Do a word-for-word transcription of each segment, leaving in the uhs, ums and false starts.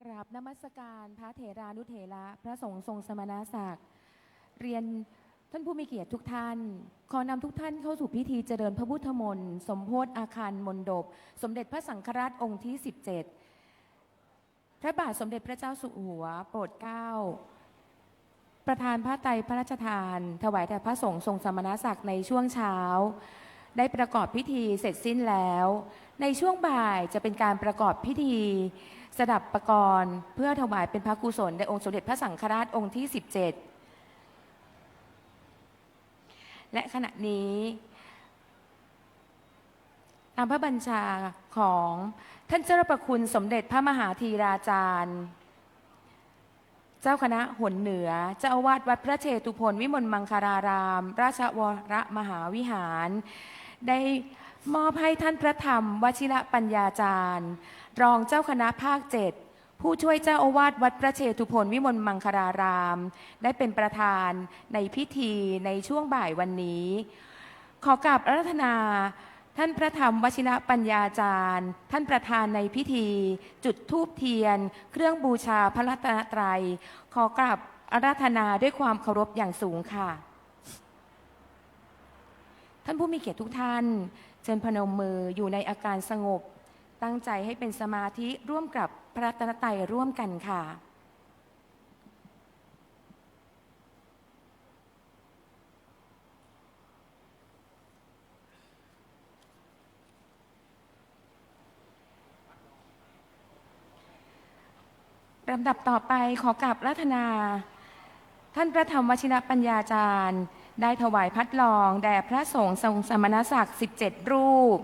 กราบนมัสการพระเถรานุเถระ พระสงฆ์ทรงสมณศักดิ์ เรียนท่านผู้มีเกียรติทุกท่าน ขอนำทุกท่านเข้าสู่พิธีเจริญพระพุทธมนต์ สมโภชอาคารมณฑป สมเด็จพระสังฆราชองค์ที่ สิบเจ็ด พระบาทสมเด็จพระเจ้าอยู่หัวโปรดเกล้า ประทานพระไตรพระราชทาน ถวายแด่พระสงฆ์ทรงสมณศักดิ์ในช่วงเช้า ได้ประกอบพิธีเสร็จสิ้นแล้ว ในช่วงบ่ายจะเป็นการประกอบพิธีสดับปกรณ์ เพื่อถวายเป็นพระกุศลแด่องค์สมเด็จพระสังฆราชองค์ที่ สิบเจ็ด และขณะนี้ ตามพระบัญชาของท่านเจ้าพระคุณสมเด็จพระมหาธีราจารย์ เจ้าคณะหนเหนือ เจ้าอาวาสวัดพระเชตุพนวิมลมังคลาราม ราชวรมหาวิหาร ได้มอบให้ท่านพระธรรมวชิรปัญญาจารย์ รองเจ้าคณะภาคเจ็ด ผู้ช่วยเจ้าอาวาสวัดพระเชตุพนวิมลมังคลาราม ได้เป็นประธานในพิธีในช่วงบ่ายวันนี้ ขอกราบอาราธนาท่านพระธรรมวชิรปัญญาจารย์ ท่านประธานในพิธี จุดธูปเทียน เครื่องบูชาพระรัตนตรัย ขอกราบอาราธนาด้วยความเคารพอย่างสูงค่ะ ท่านผู้มีเกียรติทุกท่าน เชิญพนมมืออยู่ในอาการสงบ ตั้งใจให้เป็นสมาธิร่วมกับพระรัตนตรัยร่วมกันค่ะ ลำดับต่อไปขอกราบอาราธนา ท่านพระธรรมวชิรปัญญาจารย์ ได้ถวายพัดลองแด่พระสงฆ์ทรงสมณศักดิ์ สิบเจ็ด รูป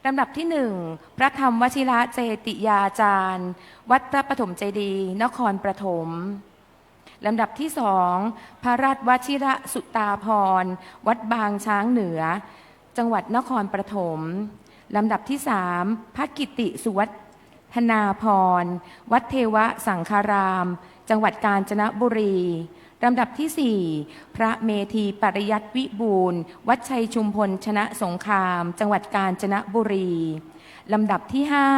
ลำดับที่หนึ่ง พระธรรมวชิระเจติยาจารย์ วัดพระปฐมเจดีย์ นครปฐม ลำดับที่สอง พระราชวชิระสุตาภรณ์ วัดบางช้างเหนือ จังหวัดนครปฐม ลำดับที่สาม พระกิติสุวัฒนาภรณ์ วัดเทวสังคาราม จังหวัดกาญจนบุรี ลำดับที่สี่ พระเมธีปริยัติวิบูลย์ วัดชัยชุมพลชนะสงคราม จังหวัดกาญจนบุรี ลำดับที่ห้า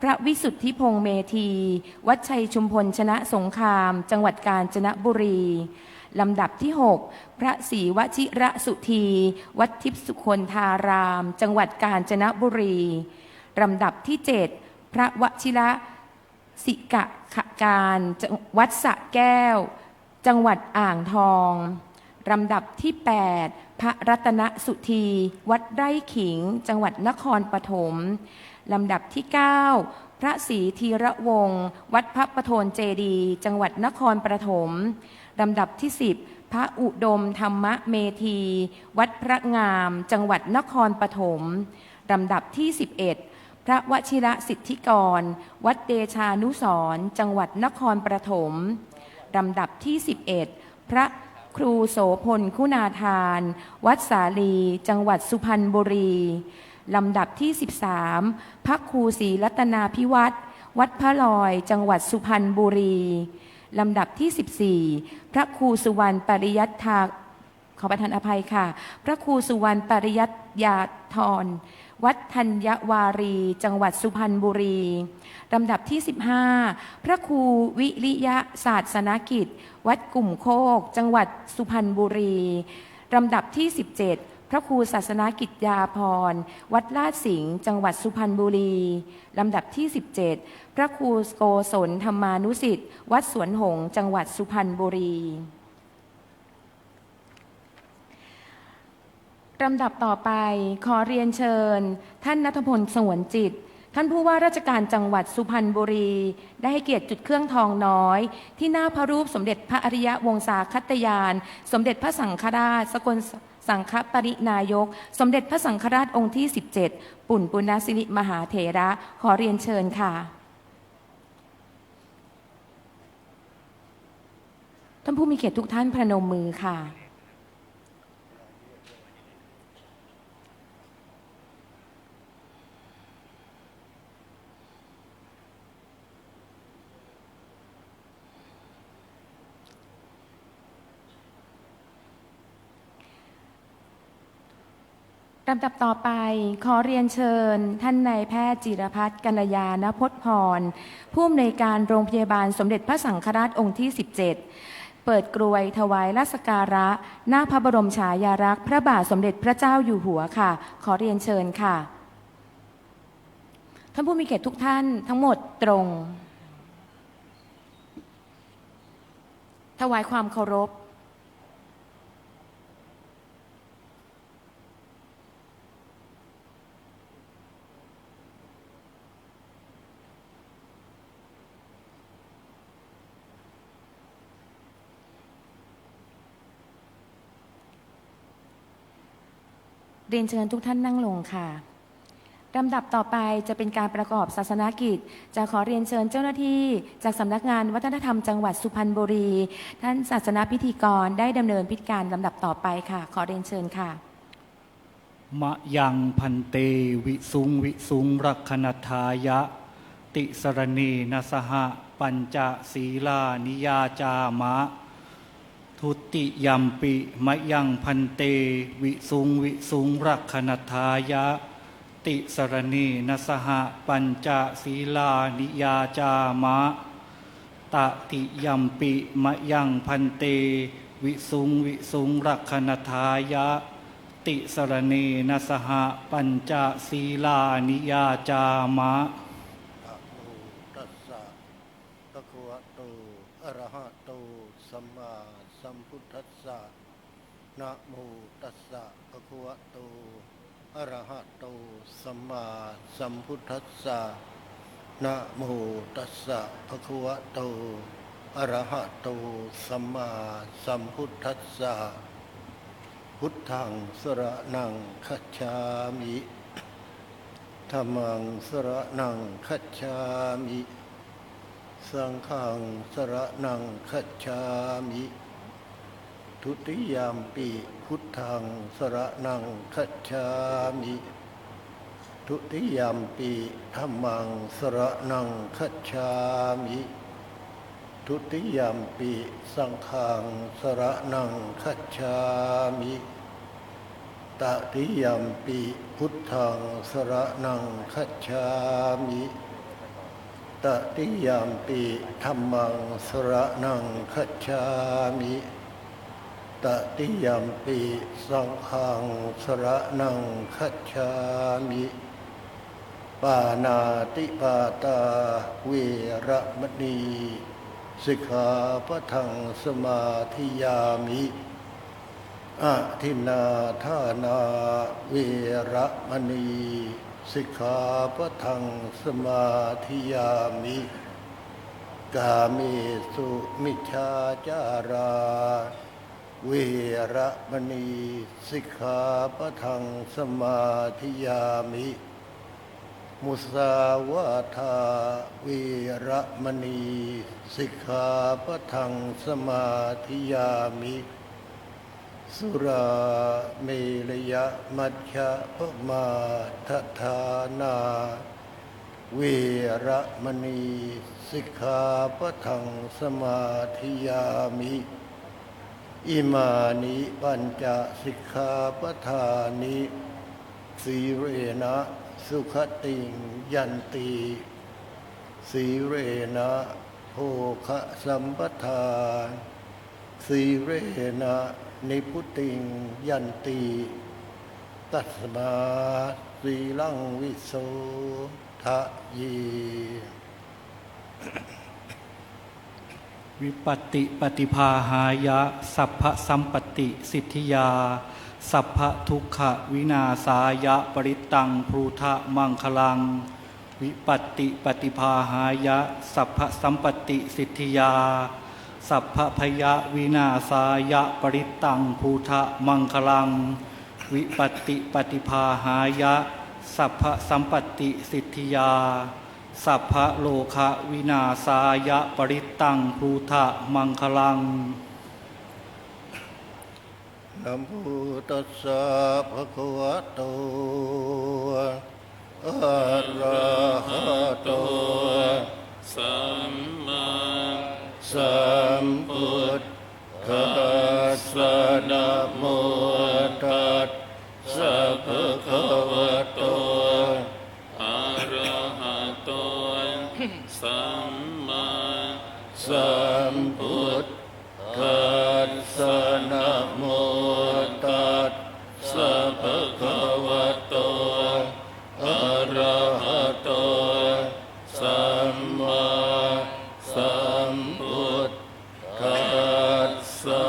พระวิสุทธิพงษ์เมธี วัดชัยชุมพลชนะสงคราม จังหวัดกาญจนบุรี ลำดับที่หก พระศรีวชิรสุธี วัดทิพย์สุคนธาราม จังหวัดกาญจนบุรี ลำดับที่เจ็ด พระวชิรสิกขการ วัดสระแก้ว จังหวัดอ่างทอง ลำดับที่แปด พระรัตนสุธี วัดไร่ขิง จังหวัดนครปฐม ลำดับที่เก้า พระศรีธีระวงศ์ วัดพระประโทนเจดีย์ จังหวัดนครปฐม ลำดับที่สิบ พระอุดมธรรมเมธี วัดพระงาม จังหวัดนครปฐม ลำดับที่สิบเอ็ด พระวชิรสิทธิกร วัดเดชานุสรณ์ จังหวัดนครปฐม ลำดับที่สิบเอ็ด พระครูโสพลคุณาทาน วัดสาลี จังหวัดสุพรรณบุรี ลำดับที่สิบสาม พระครูศรีรัตนาภิวัฒน์ วัดพระลอย จังหวัดสุพรรณบุรี ลำดับที่สิบสี่ พระครูสุวรรณปริยัติทา ขอประทานอภัยค่ะ พระครูสุวรรณปริยัติยาธร วัดธัญวารี จังหวัดสุพรรณบุรี ลำดับที่สิบห้า พระครูวิริยะศาสนกิจ วัดกลุ่มโคก จังหวัดสุพรรณบุรี ลำดับที่สิบเจ็ด พระครูศาสนกิจยาภรณ์ วัดลาดสิงห์ จังหวัดสุพรรณบุรี ลำดับที่สิบเจ็ด พระครูโกศลธรรมานุสิทธิ์ วัดสวนหงส์ จังหวัดสุพรรณบุรี ลำดับต่อไป ขอเรียนเชิญ ท่านณัฐพล สงวนจิต ท่านผู้ว่าราชการจังหวัดสุพรรณบุรี ได้ให้เกียรติจุดเครื่องทองน้อย ที่หน้าพระรูปสมเด็จพระอริยวงศาคตญาณ สมเด็จพระสังฆราช สกลสังฆปริณายก สมเด็จพระสังฆราชองค์ที่ สิบเจ็ด ปุณณปุณณสิริมหาเถระ ขอเรียนเชิญค่ะ ท่านผู้มีเกียรติทุกท่านประนมมือค่ะ ลำดับต่อไปขอเรียนเชิญท่านนายแพทย์จิรพัฒน์ กัลยาณพจน์พร ผู้อำนวยการโรงพยาบาลสมเด็จพระสังฆราชองค์ที่ สิบเจ็ด เปิดกรวยถวายราชสักการะหน้าพระบรมฉายาลักษณ์พระบาทสมเด็จพระเจ้าอยู่หัวค่ะ ขอเรียนเชิญค่ะ ท่านผู้มีเกียรติทุกท่านทั้งหมดตรง ถวายความเคารพ เรียนเชิญทุกท่านนั่งลงค่ะ ลำดับต่อไปจะเป็นการประกอบศาสนกิจ จะขอเรียนเชิญเจ้าหน้าที่จากสำนักงานวัฒนธรรมจังหวัดสุพรรณบุรี ท่านศาสนพิธีกรได้ดำเนินพิธีการลำดับต่อไปค่ะ ขอเรียนเชิญค่ะ Mayaṃ bhante visuṃ visuṃ rakkhaṇatthāya tisaraṇena saha pañca sīlāni yācāma. Dutiyampi mayaṃ bhante visuṃ visuṃ rakkhaṇatthāya tisaraṇena saha pañca sīlāni yācāma. Tatiyampi mayaṃ bhante visuṃ visuṃ rakkhaṇatthāya tisaraṇena saha pañca sīlāni yācāma. Namo tassa bhagavato arahato sammāsambuddhassa. Namo tassa bhagavato arahato sammāsambuddhassa. Namo tassa bhagavato arahato sammāsambuddhassa. Buddhaṃ saraṇaṃ gacchāmi. Dhammaṃ saraṇaṃ gacchāmi. Saṅghaṃ saraṇaṃ gacchāmi. Dutiyampi buddhaṃ saraṇaṃ gacchāmi. Dutiyampi dhammaṃ saraṇaṃ gacchāmi. Dutiyampi saṅghaṃ saraṇaṃ gacchāmi. Tatiyampi buddhaṃ saraṇaṃ gacchāmi. Tatiyampi dhammaṃ saraṇaṃ gacchāmi. Tatiyampi saṅghaṃ saraṇaṃ gacchāmi. Pāṇātipātā veramaṇī sikkhāpadaṃ samādiyāmi. Adinnādānā veramaṇī sikkhāpadaṃ samādiyāmi. Kāmesu micchācārā veramaṇī sikkhāpadaṃ samādiyāmi. Musāvādā veramaṇī sikkhāpadaṃ samādiyāmi. Surāmerayamajjapamādaṭṭhānā veramaṇī sikkhāpadaṃ samādiyāmi. Imāni pañca sikkhāpadāni. Sīlena sugatiṃ yanti, sīlena bhogasampadā, sīlena nibbutiṃ yanti, tasmā sīlaṃ visodhaye. Vipattipaṭibāhāya sabbasampattisiddhiyā sabbadukkhavināsāya parittaṃ brūtha maṅgalaṃ. Vipattipaṭibāhāya sabbasampattisiddhiyā sabbabhayavināsāya parittaṃ brūtha maṅgalaṃ. Vipattipaṭibāhāya sabbasampattisiddhiyā sabbarogavināsāya parittaṃ brūtha maṅgalaṃ. Namo tassa bhagavato arahato sammāsambuddhassa. Namo tassa bhagavato Sammāsambuddhassa. Namo tassa bhagavato arahato sammāsambuddhassa.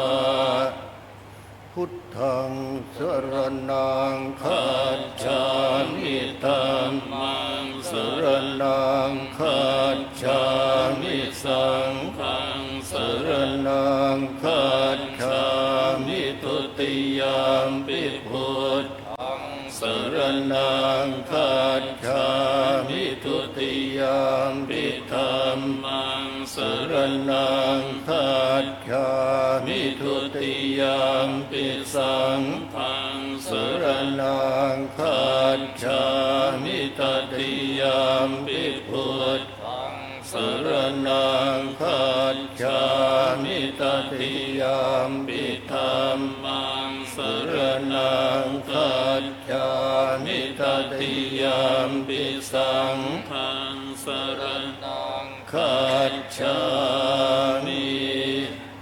Buddhaṃ saraṇaṃ gacchāmi. Dhammaṃ saraṇaṃ gacchāmi. Saṅghaṃ saraṇaṃ gacchāmi. Dutiyampi buddhaṃ saraṇaṃ gacchāmi. Dutiyampi dhammaṃ saraṇaṃ gacchāmi. Dutiyampi saṅghaṃ saraṇaṃ gacchāmi. Tatiyampi buddhaṃ saraṇaṃ gacchāmi. Tatiyampi dhammaṃ saraṇaṃ gacchāmi. Tatiyampi saṅghaṃ saraṇaṃ gacchāmi.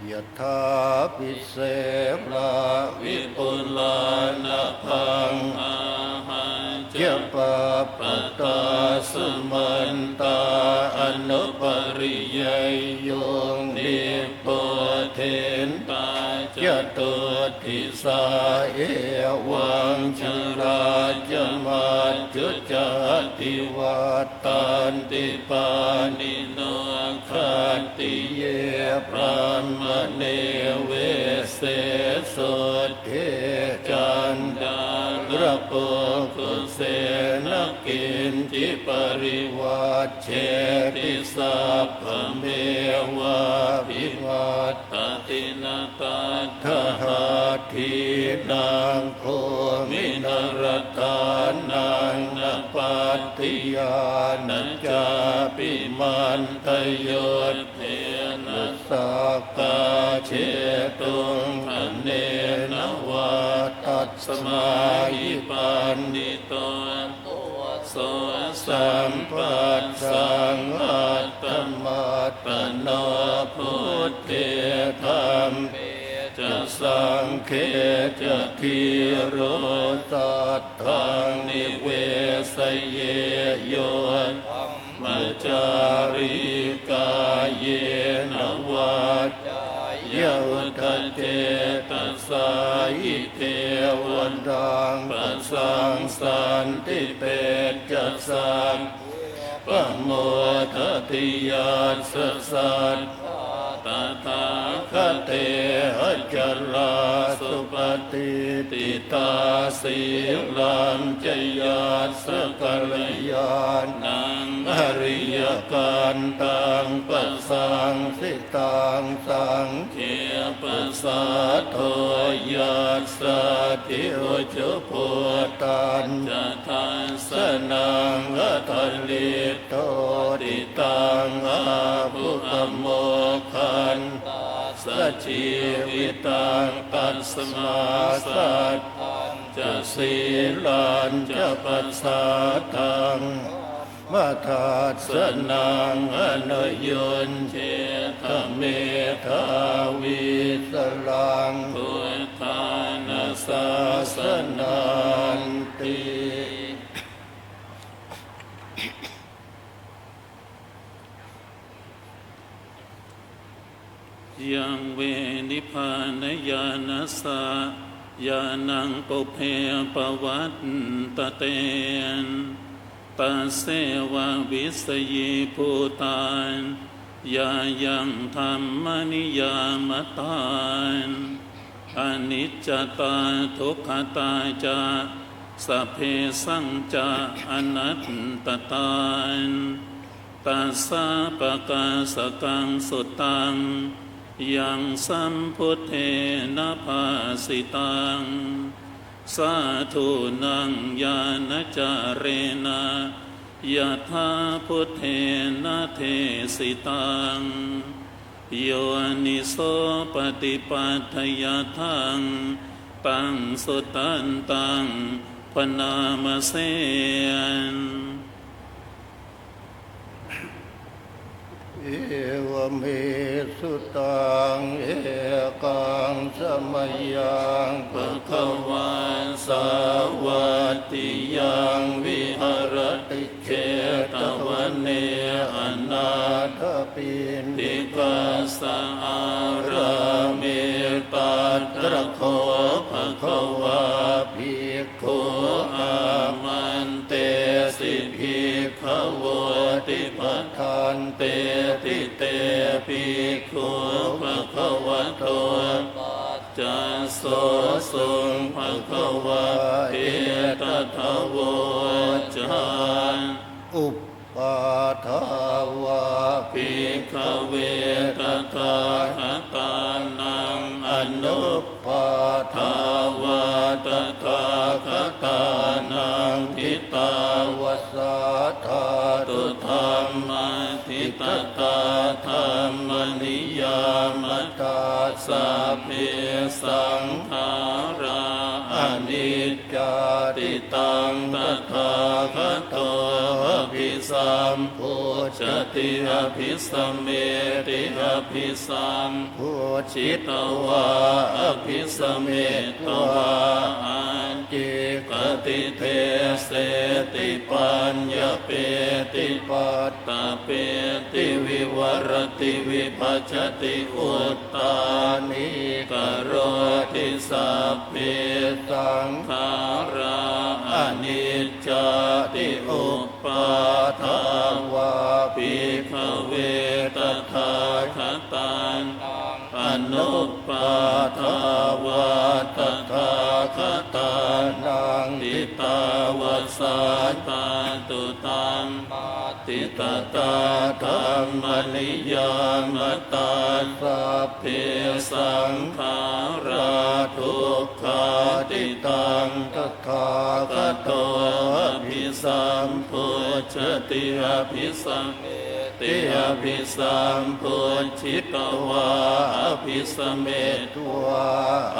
Yathāpi sela vipulā nabhaṃ, āhacca pabbataṃ sumantā anupariyeyyuṃ, nibbodhentā catuddisā evaṃ jarā ca maccunā ca adhivattanti pāṇino. Khattiye brāhmaṇe vesse sudde caṇḍālapukkuse, na kiñci parivajjeti sabbamevābhivassati. Na tattha hatthīnaṃ bhūminaradānaṃ, na pattiyā na cāpi manthayuddhena sakkā jetuṃ khaṇena vā. Tasmā hi paṇḍito so sambhassaṃ atthamattano, buddhe dhamme ca saṅghe ca dhīro saddhaṃ nivesaye. Yo brahmacārī kāyena vācāya uda cetasā, idheva taṃ pasaṃsanti, tejasā pamodati. Yassa saddhā tathāgate acarā, supatiṭṭhitā sīlañca yassa, kalyāṇaṃ ariyakantaṃ pasaṃsitaṃ, saṅghe pasādo yassāti, ujubhūtañca dassanaṃ, aṭṭhariṭṭhoti taṃ āhu, pamokkhantassa jīvitaṃ. Tasmā saddhañca sīlañca pasādaṃ, dhammadassanāya anuyuñjītha, medhāvī saraṃ buddhāna sāsananti. Yaṃ ve nibbānañāṇassa ñāṇaṃ pubbe pavattati, tasseva visayībhūtā ñāṇaṃ dhammaniyāmatā, aniccatā dukkhatā ca sabbesañca anattā. Tassā pakāsakaṃ suttaṃ yaṃ sambuddhena bhāsitaṃ, sādhūnaṃ ñāṇāgarena yathā buddhena desitaṃ. Yoniso paṭipatthāya taṃ suttantaṃ bhaṇāma se. Evaṃ me sutaṃ. Ekaṃ samayaṃ bhagavā sāvatthiyaṃ viharati jetavane anāthapiṇḍikassa ārāme. Tatra kho bhagavā bhikkhū āmantesi bhikkhavoti. Bhadanteti te bhikkhū bhagavato paccassosuṃ. Bhagavā etadavoca: Uppādā vā bhikkhave tathāgatānaṃ anuppādā vā tathāgatānaṃ, ṭhitāva sā dhātuddhammatitatā dhammaniyāmatā: sabbe saṅkhārā aniccāti. Taṃ tathāgato abhisambujjhati abhisameti, abhisambujjhitvā abhisametvā ācikkhati deseti paññapeti paṭṭhapeti vivarati vibhajati uttānīkaroti. Sabbe saṅkhārā aniccāti. Uppādā vā bhikkhave tathāgatānaṃ anuppādā vā tathāgatānaṃ, ṭhitāva sā dhātuddhammatitatā dhammaniyāmatā: sabbe saṅkhārā dukkhāti. Taṃ tathāgato abhisambujjhati abhisameti, abhisambujjhitvā abhisametvā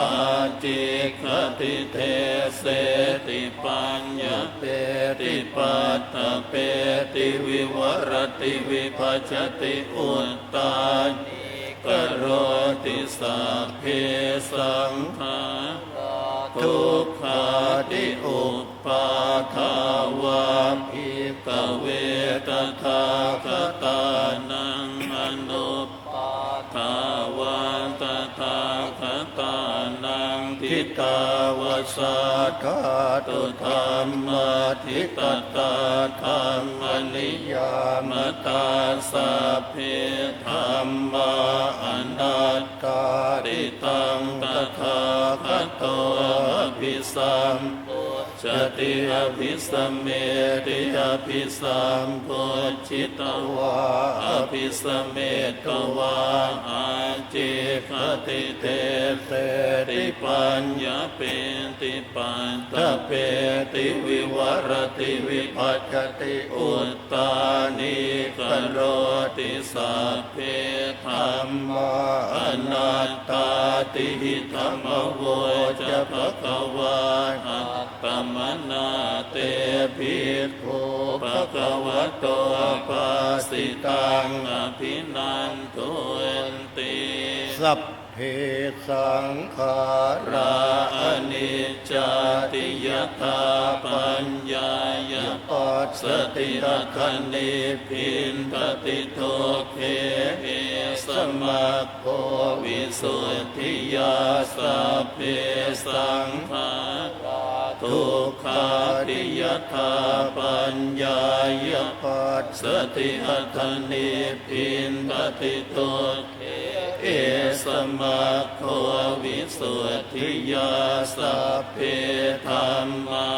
ācikkhati deseti paññapeti paṭṭhapeti vivarati vibhajati uttānī karoti. Sabbe saṅkhārā dukkhāti. Uppādā vā bhikkhave tathāgatānaṃ anuppādā vā tathāgatānaṃ, ṭhitāva sā dhātuddhammatitatā dhammaniyāmatā: sabbe dhammā anattāti. Taṃ tathāgato abhisambujjhati abhisameti, abhisambujjhitvā abhisametvā ācikkhati deseti paññapeti paṭṭhapeti vivarati vibhajati uttānīkaroti. Sabbe dhammā anattāti. Idamavoca bhagavā. Attamanā te bhikkhū bhagavato bhāsitaṃ abhinandunti. Sabbe saṅkhārā aniccāti. Yadā paññāya passati atha nibbindati dukkhe, esa maggo visuddhiyā. Sabbe saṅkhārā dukkhāti. Yadā paññāya passati atha nibbindati dukkhe, esa maggo visuddhiyā. Sabbe dhammā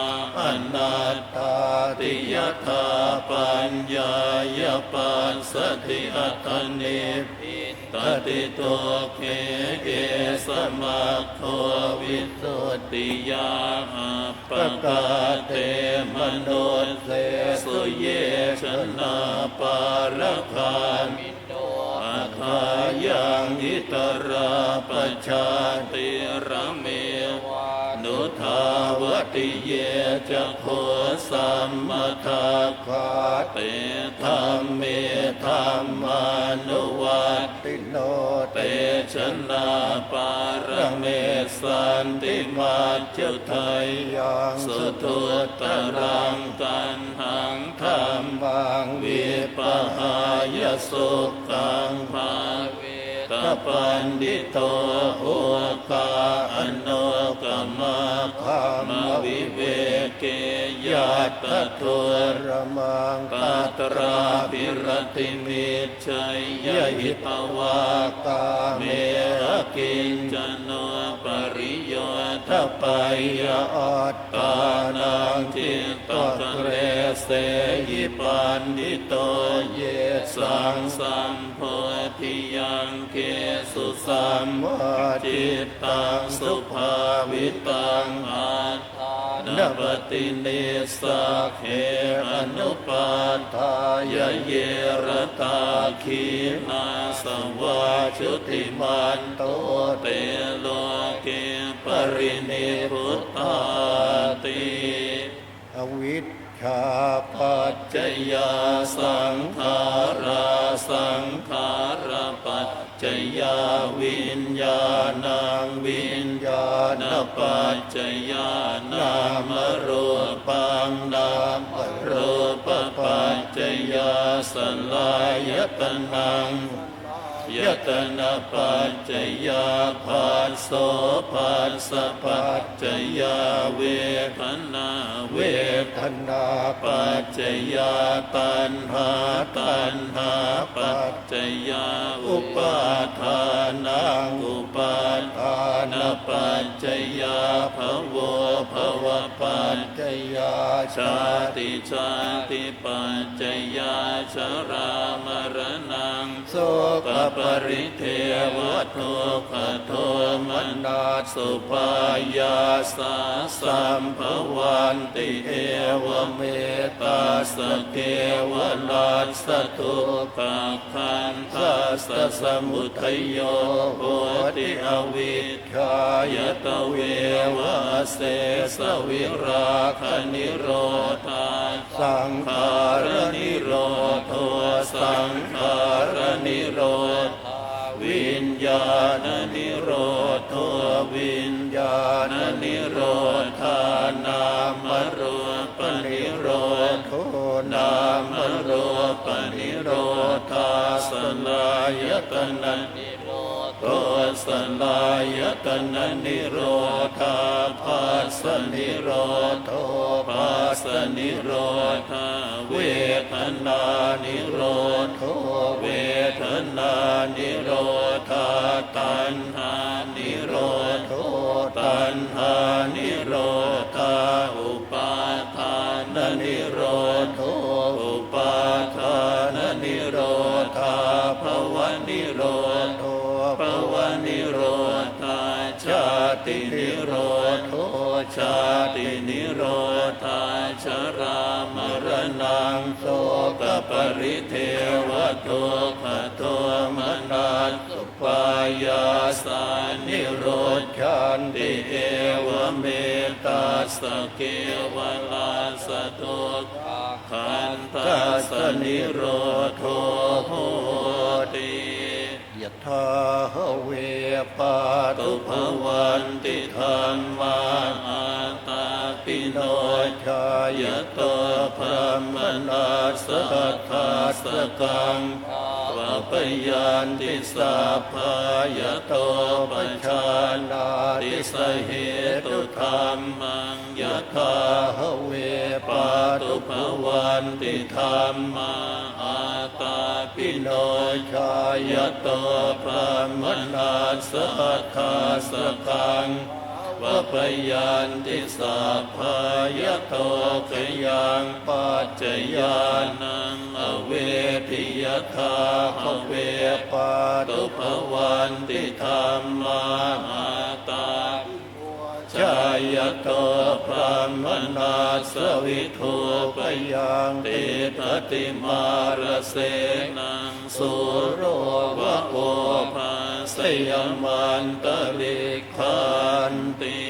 anattāti. Yadā paññāya passati atha nibbindati dukkhe, esa maggo visuddhiyā. Appakā te manussesu ye janā pāragā athāyaṃ itarā pajātiramevānuddā sāvatthiye ca kho sammadakkhā te dhamme dhammānuvattino te janā pāramessanti maccudheyyaṃ suduttaraṃ taṇhaṃ dhammaṃ vipahāya sukhaṃ bhāve ta paṇḍito. Okā anokamā brahmaviveke yattha dūramaṃ tatrābhiratimiccheyya hitvā kāme akiñcano pariyodapeyya attānaṃ cittakleshehi paṇḍito yesaṃ sam bodhiyaṅgesu sammā cittaṃ subhāvitaṃ attānapaṭinissagge anupādāya ye ratā khīṇāsavā jutimanto te loke parinibbutāti. Avijjāpaccayā saṅkhārā, saṅkhārapaccayā viññāṇaṃ, viññāṇapaccayā nāmarūpaṃ, nāmarūpapaccayā saḷāyatanaṃ, yatanapaccayo phasso, phassapaccayo vedanā, vedanāpaccayā taṇhā, taṇhāpaccayā upādānaṃ, upādānapaccayā bhavo, bhavapaccayā jāti, jātipaccayā jarāmaraṇaṃ sokaparidevadukkhadomanassupāyāsā sambhavanti. Evametass kevalassa dukkhakkhandhassa samudayo hoti avij jāya tveva asesavirāganirodhā saṅkhāranirodho, saṅkhāranirodhā viññāṇanirodho, viññāṇanirodhā nāmarūpanirodho, nāmarūpanirodhā saḷāyatana nirodho, saḷāyatananirodhā phassanirodho, phassanirodhā vedanānirodho, vedanānirodhā taṇhānirodho, taṇhānirodhā upā dānanirodho, upādānanirodhā bhavanirodho, bhavanirodhā jātinirodho, jātinirodhā jarāmaraṇaṃ sokaparidevadukkhadomanassupāyāsā nirujjhanti. Evametass kevalassa dukkhakkhandhassa nirodho hoti. Yathā have pātubhavanti dhammā ātāpino jāyato brāhmaṇassa aṭṭhāsakaṃ bhāvayanti sabbā yato pajānāti sahetu dhammaṃ. Yathā have pātubhavanti dhammā ātāpino jāyato brāhmaṇassa aṭṭhāsakaṃ bhāvayanti sabbā yato khayaṃ paccayānaṃ avedi. Yathā have pātubhavanti dhammā ātāpino jāyato brāhmaṇassa vidhūpayaṃ tiṭṭhati mārasenaṃ sūro va obhāseyya mantalikkhanti.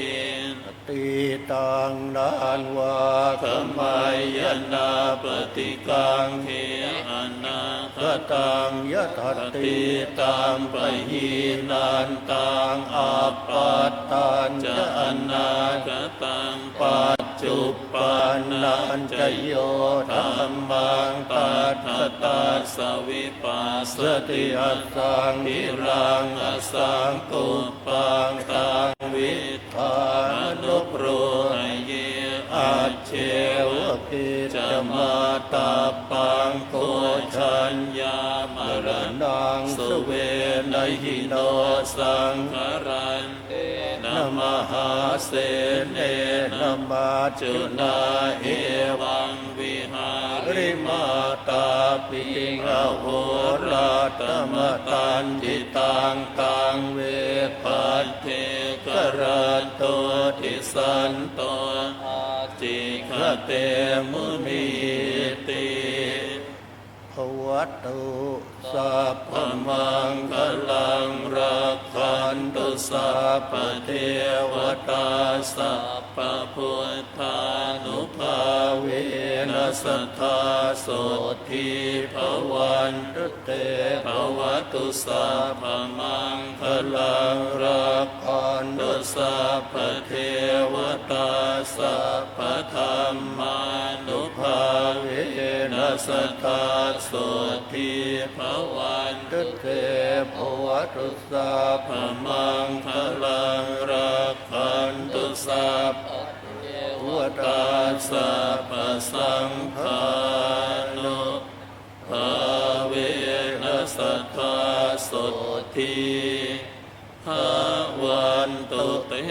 tītaṃ nānvāgameyya nappaṭikaṅkhe anāgataṃ yathatītampahīnantaṃ appattañca anāgataṃ paccuppannañca yo dhammaṃ tattha tassa vipassati asaṃhiraṃ asaṅkuppaṃ taṃ viddhāmanubrūhaye ajjeva kiccamātappaṃ ko jaññā maraṇaṃ suve na hi no saṅgaraṃ tena mahāsenena maccunā evaṃ vihārimātāpiṃ ahorattamatanditaṃ taṃ ve bhaddekarattoti santo ācikkhate munīti. Bhavatu sabbamaṅgalaṃ rakkhantu sabbadevatā sabbabuddhānubhāvena sadā sotthī bhavantu te. Bhavatu sabbamaṅgalaṃ rakkhantu sabbadevatā sabbadhammānubhāvena sadā sotthī bhavantu te. Bhavatu sabbamaṅgalaṃ rakkhantu sabbadevatā sabbasaṅghānubhāvena sadā sotthī bhavantu te.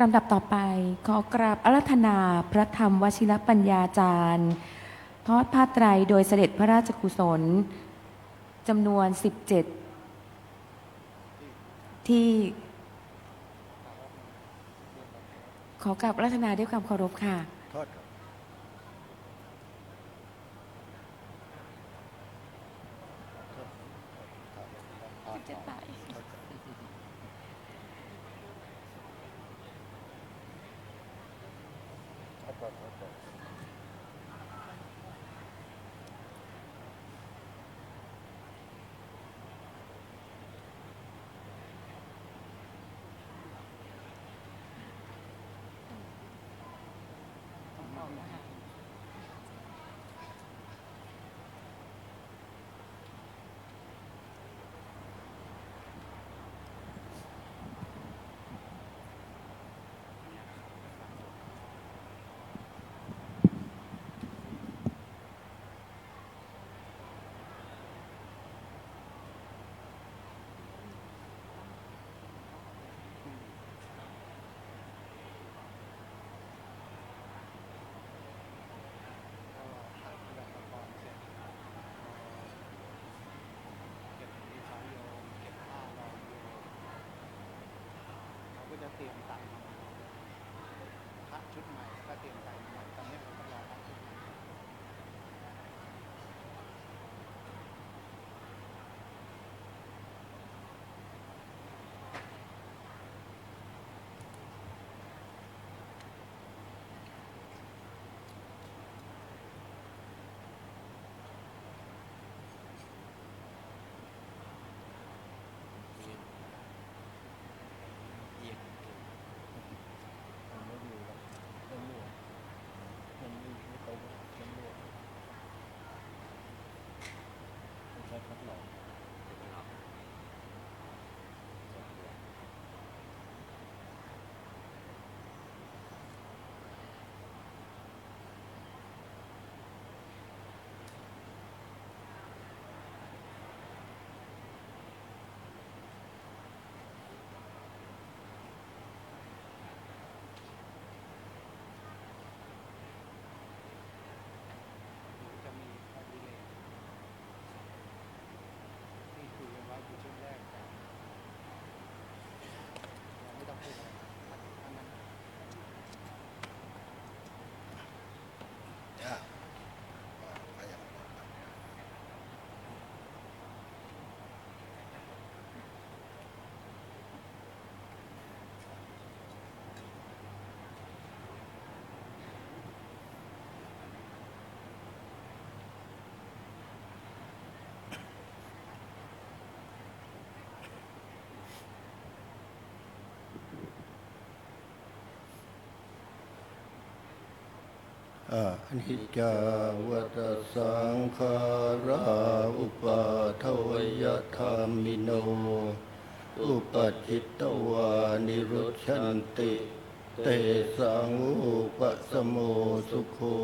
ลำดับต่อไป ขอกราบอาราธนาพระธรรมวชิรปัญญาจารย์ ทอดผ้าไตรโดยเสด็จพระราชกุศล จำนวน สิบเจ็ด ที่ ขอกราบอาราธนาด้วยความเคารพค่ะ โทษครับ สิบเจ็ด บาท โทษครับ โทษครับ โทษครับ ก็ถ่ายพยากรณ์เสร็จ เอ่อ เจ็ดเมษายน เจ็ดห้า รอโยม เขาก็จะเตรียมไตรมา พระชุดใหม่ แล้วก็เตรียมไตรมา ตอนนี้เราก็รอพระชุดใหม่ Aniccā vata saṅkhārā uppādavayadhammino, uppajjitvā nirujjhanti, tesaṃ vūpasamo sukho.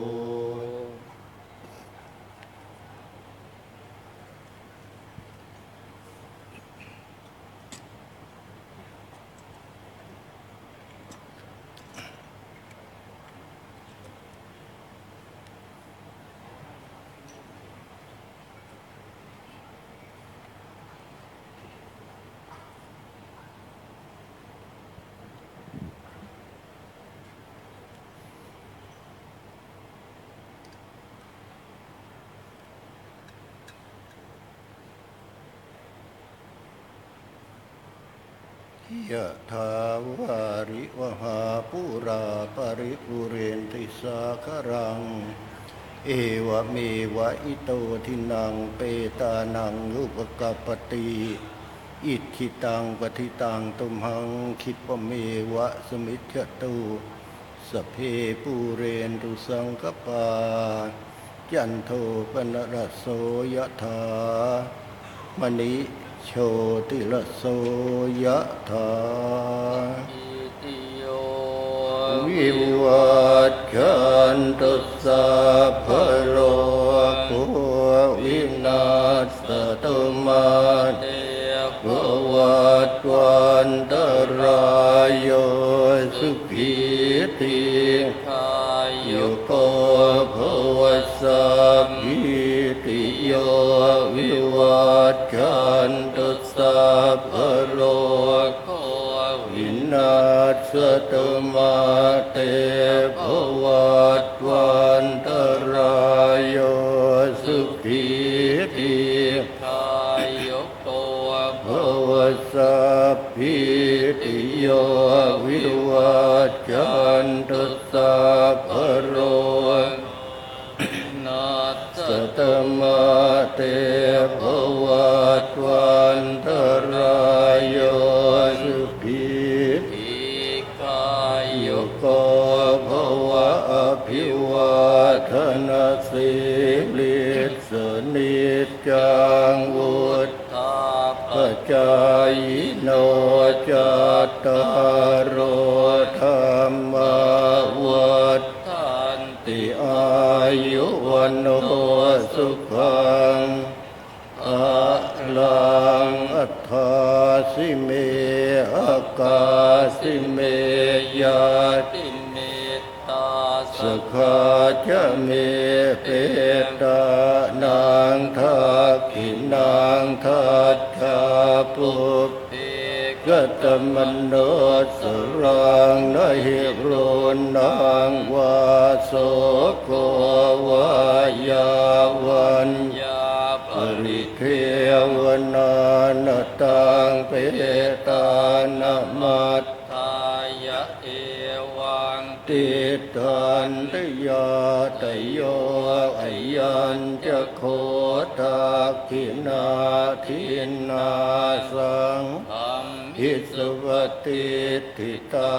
Yathā vārivahā pūrā paripūrenti sāgaraṃ, evameva ito dinnaṃ petānaṃ upakappati. Icchitaṃ patthitaṃ tumhaṃ khippameva samijjhatu. Sabbe pūrentu saṅkappā, cando paṇṇaraso yathā, maṇi jotiraso yathā. Sabbītiyo vivajjantu, sabbarogo vinassatu, mā te bhavatvantarāyo, sukhī dīghāyuko bhava. Sabbītiyo vivajjantu, sabbarogo vinassatu, mā te bhavatvantarāyo, sukhī dīghāyuko bhava. Sabbītiyo vivajjantu, sabbarogo vinassatu, mā te bhavatvantarāyo, sukhī dīghāyuko bhava. Abhivādanasīlissa niccaṃ vuḍḍhāpacāyino, cattāro dhammā vaḍḍhanti, āyu vaṇṇo sukhaṃ balaṃ. Adāsi me akāsi me, ñātimittā sakhā ca me, petānaṃ dakkhiṇaṃ dajjā, pubbe katamanussaraṃ. Na hi ruṇṇaṃ vā soko vā, yā vaññā paridevanā, na taṃ petānamatthāya, evaṃ tiṭṭhanti ñātayo. Ayañca kho dakkhiṇā dinnā, saṅghamhi suppatiṭṭhitā,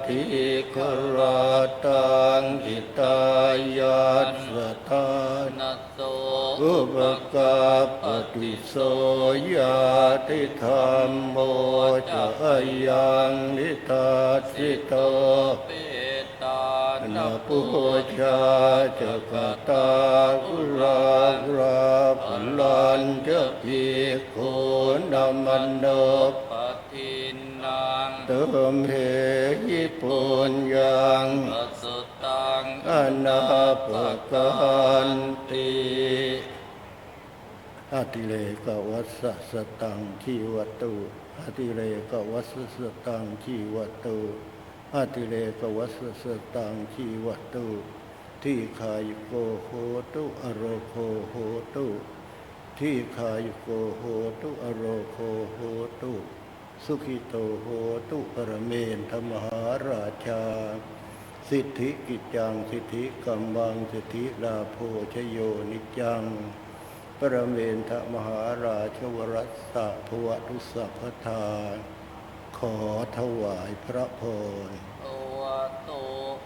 dīgharattaṃ hitāyassa, ṭhānaso upakappati. So ñātidhammo ca ayaṃ nidassito, petānapūjā ca katā uḷārā, balañca bhikkhūnamanuppadinnaṃ, tumhehi puññaṃ pasutaṃ anappakanti. Atirekavasasataṃ jīvatu, atirekavasasataṃ jīvatu, atirekavasasataṃ jīvatu. Dīghāyuko hotu, arogo hotu. Dīghāyuko hotu, arogo hotu. Sukhito hotu, paramentha mahārājā. Siddhikiccaṃ, siddhikammaṃ, siddhilābho, jayo niccaṃ. Paramentha mahārājavaraṃ, bhavatu sabbadā. ขอถวายพระพร Bhavatu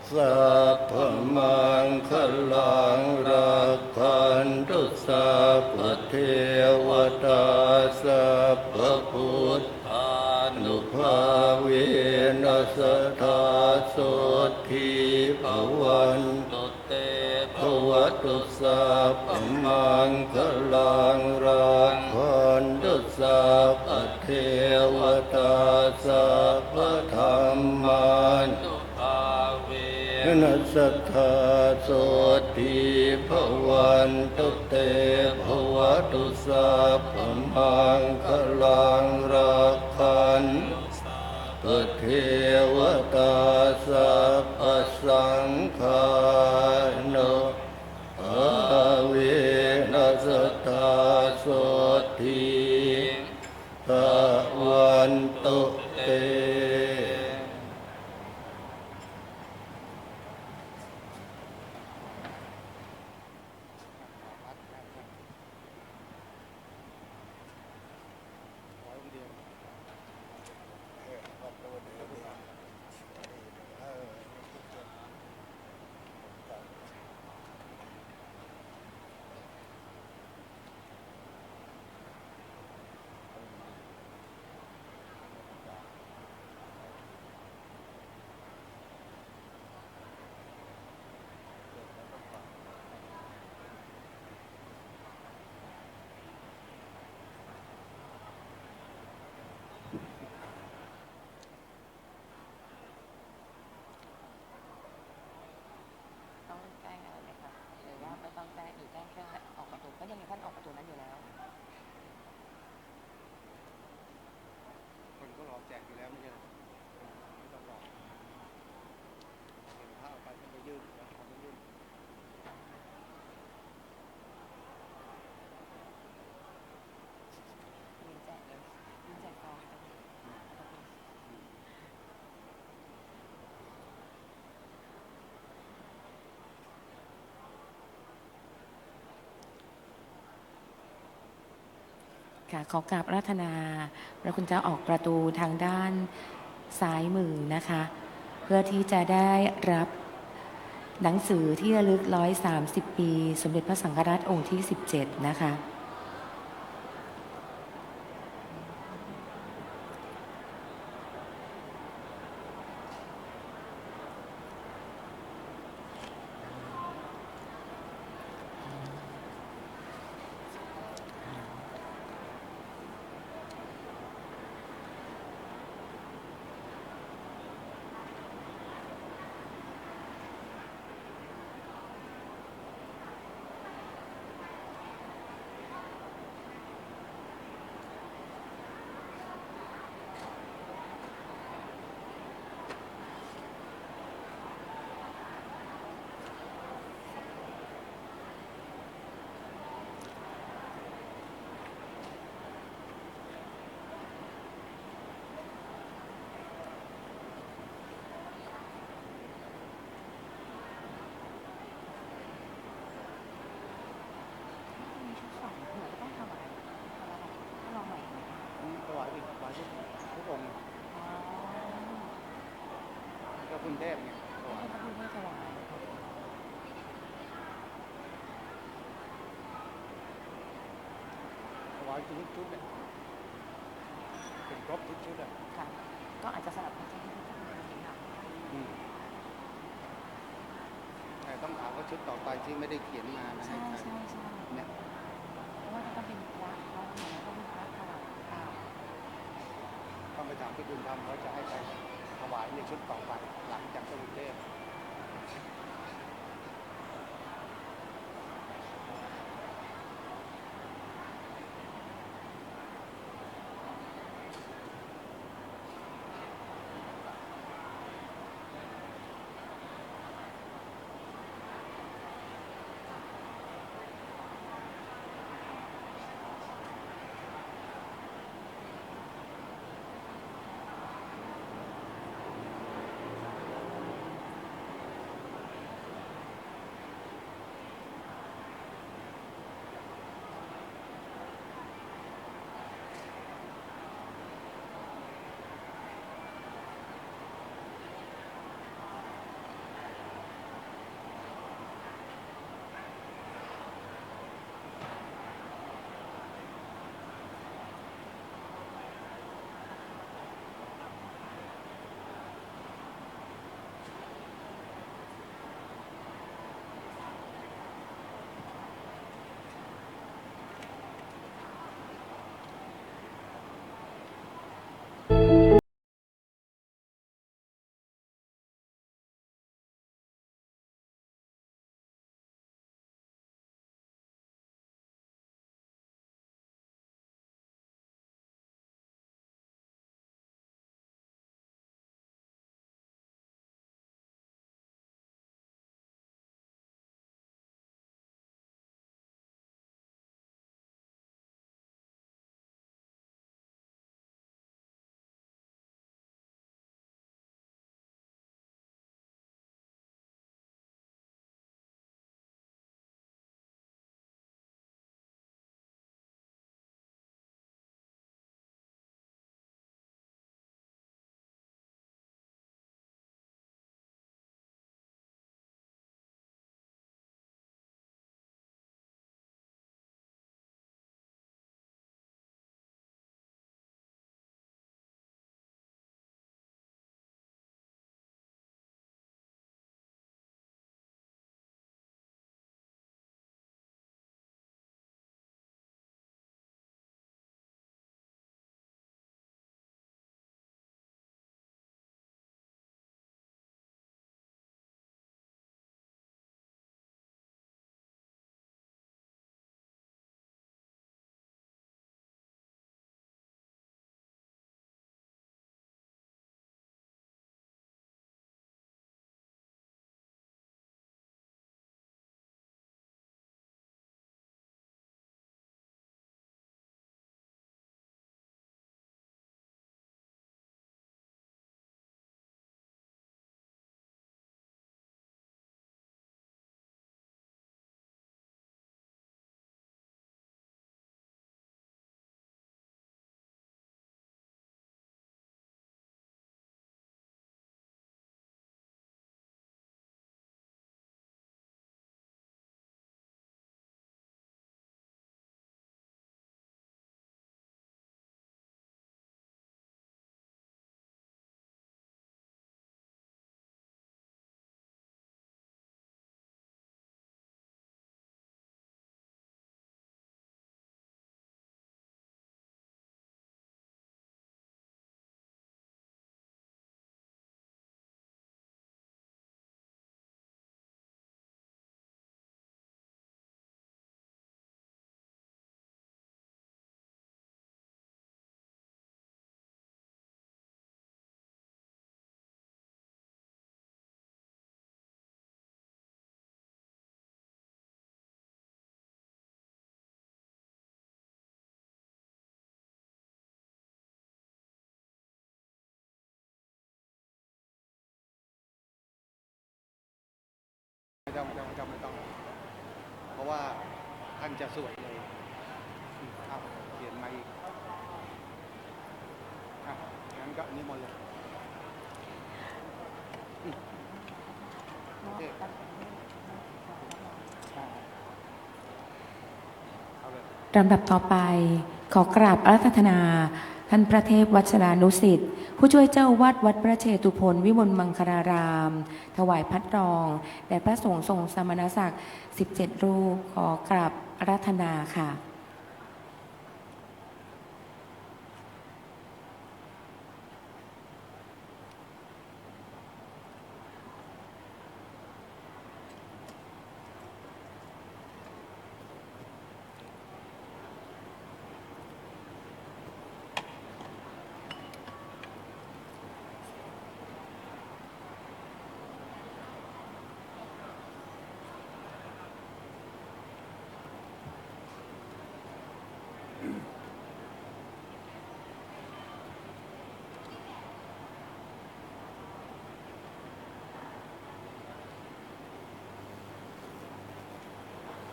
sabbamaṅgalaṃ rakkhantu sabbadevatā sabbabuddhānubhāvena sadā sotthī bhavantu te. Bhavatu sabbamaṅgalaṃ rakkhantu sabbadevatā sabbadhammānubhāvena sadā sotthī bhavantu te. Bhavatu sabbamaṅgalaṃ rakkhantu sabbadevatā sabbasaṅghānubhāvena sadā sotthī bhavantu te. ต้องแจ้งอะไรไหมคะ หรือว่าไม่ต้องแจ้ง หรือแจ้งแค่ออกประตู ก็ยังไงท่านออกประตูนั้นอยู่แล้ว คนก็รอแจกอยู่แล้วไม่ใช่เหรอ ไม่ต้องบอก เห็นพระเอาไปก็ไปยื่น เอาไปยื่น ยืนแจกเลย ยืนแจกซองเลย ค่ะ ขอกราบอาราธนาพระคุณเจ้าออกประตูทางด้านซ้ายมือนะคะ เพื่อที่จะได้รับหนังสือที่ระลึก ร้อยสามสิบ ปี สมเด็จพระสังฆราชองค์ที่ สิบเจ็ด นะคะ มีชุดสองหัวก็ต้องถวาย ก็ลองใหม่อีกไหมคะ อืม ถวายอีก ถวายทุก ทุกองค์ อ๋อ เจ้าคุณเทพเนี่ย ถวาย เจ้าคุณเทพถวาย ถวายทุกชุดเนี่ย เป็นครบทุกชุดอะ ค่ะ ก็อาจจะสลับกันใช่ไหมคะ อืม แต่ต้องถามว่าชุดต่อไปที่ไม่ได้เขียนมานะ ใช่ ให้ใคร ใช่ ใช่ เนี่ย เพราะว่าจะต้องเป็นพระ เพราะว่าต้องเป็นพระถวาย ค่ะ ต้องไปถามพี่บุญธรรมว่าจะให้ใครถวายในชุดต่อไป หลังจากเจ้าคุณเทพ จะสวดเลย อืม เอา เขียนมาอีก อ่ะ งั้นก็นิมนต์เลย อืม โอเค อ่ะ เอาเลย ลำดับต่อไป ขอกราบอาราธนา ท่านพระเทพวัชรานุสิทธิ์ ผู้ช่วยเจ้าวัดวัดพระเชตุพนวิมลมังคลาราม ถวายพัดรอง แด่พระสงฆ์ทรงสมณศักดิ์ สิบเจ็ด รูป ขอกราบอาราธนาค่ะ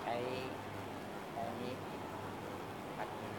ใช้ ใช้นี้ ปัดนี้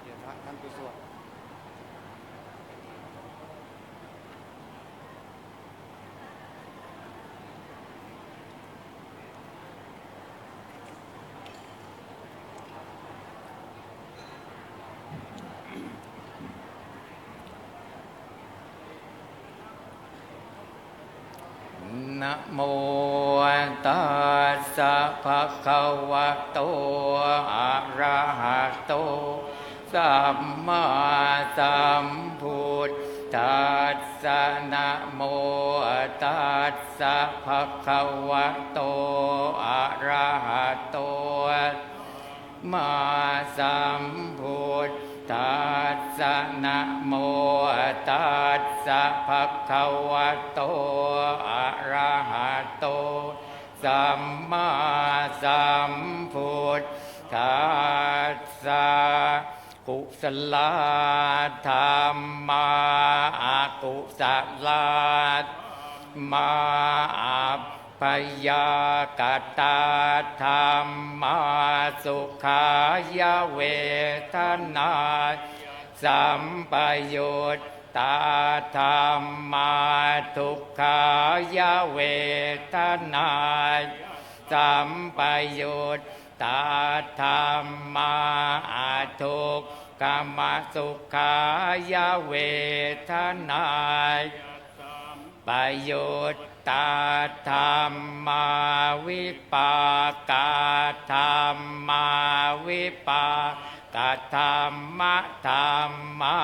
เดี๋ยวพระท่านไปสวด Namo tassa bhagavato arahato sammāsambuddhassa. Namo tassa bhagavato arahato sammāsambuddhassa. Namo tassa bhagavato arahato sammāsambuddhassa. Kusalā dhammā, akusalā dhammā, abyākatā dhammā. Sukhāya vedanāya sampayuttā dhammā, dukkhāya vedanāya sampayuttā dhammā, adukkhamasukhāya vedanāya sampayuttā dhammā, vipākā dhammā, vipākadhammadhammā,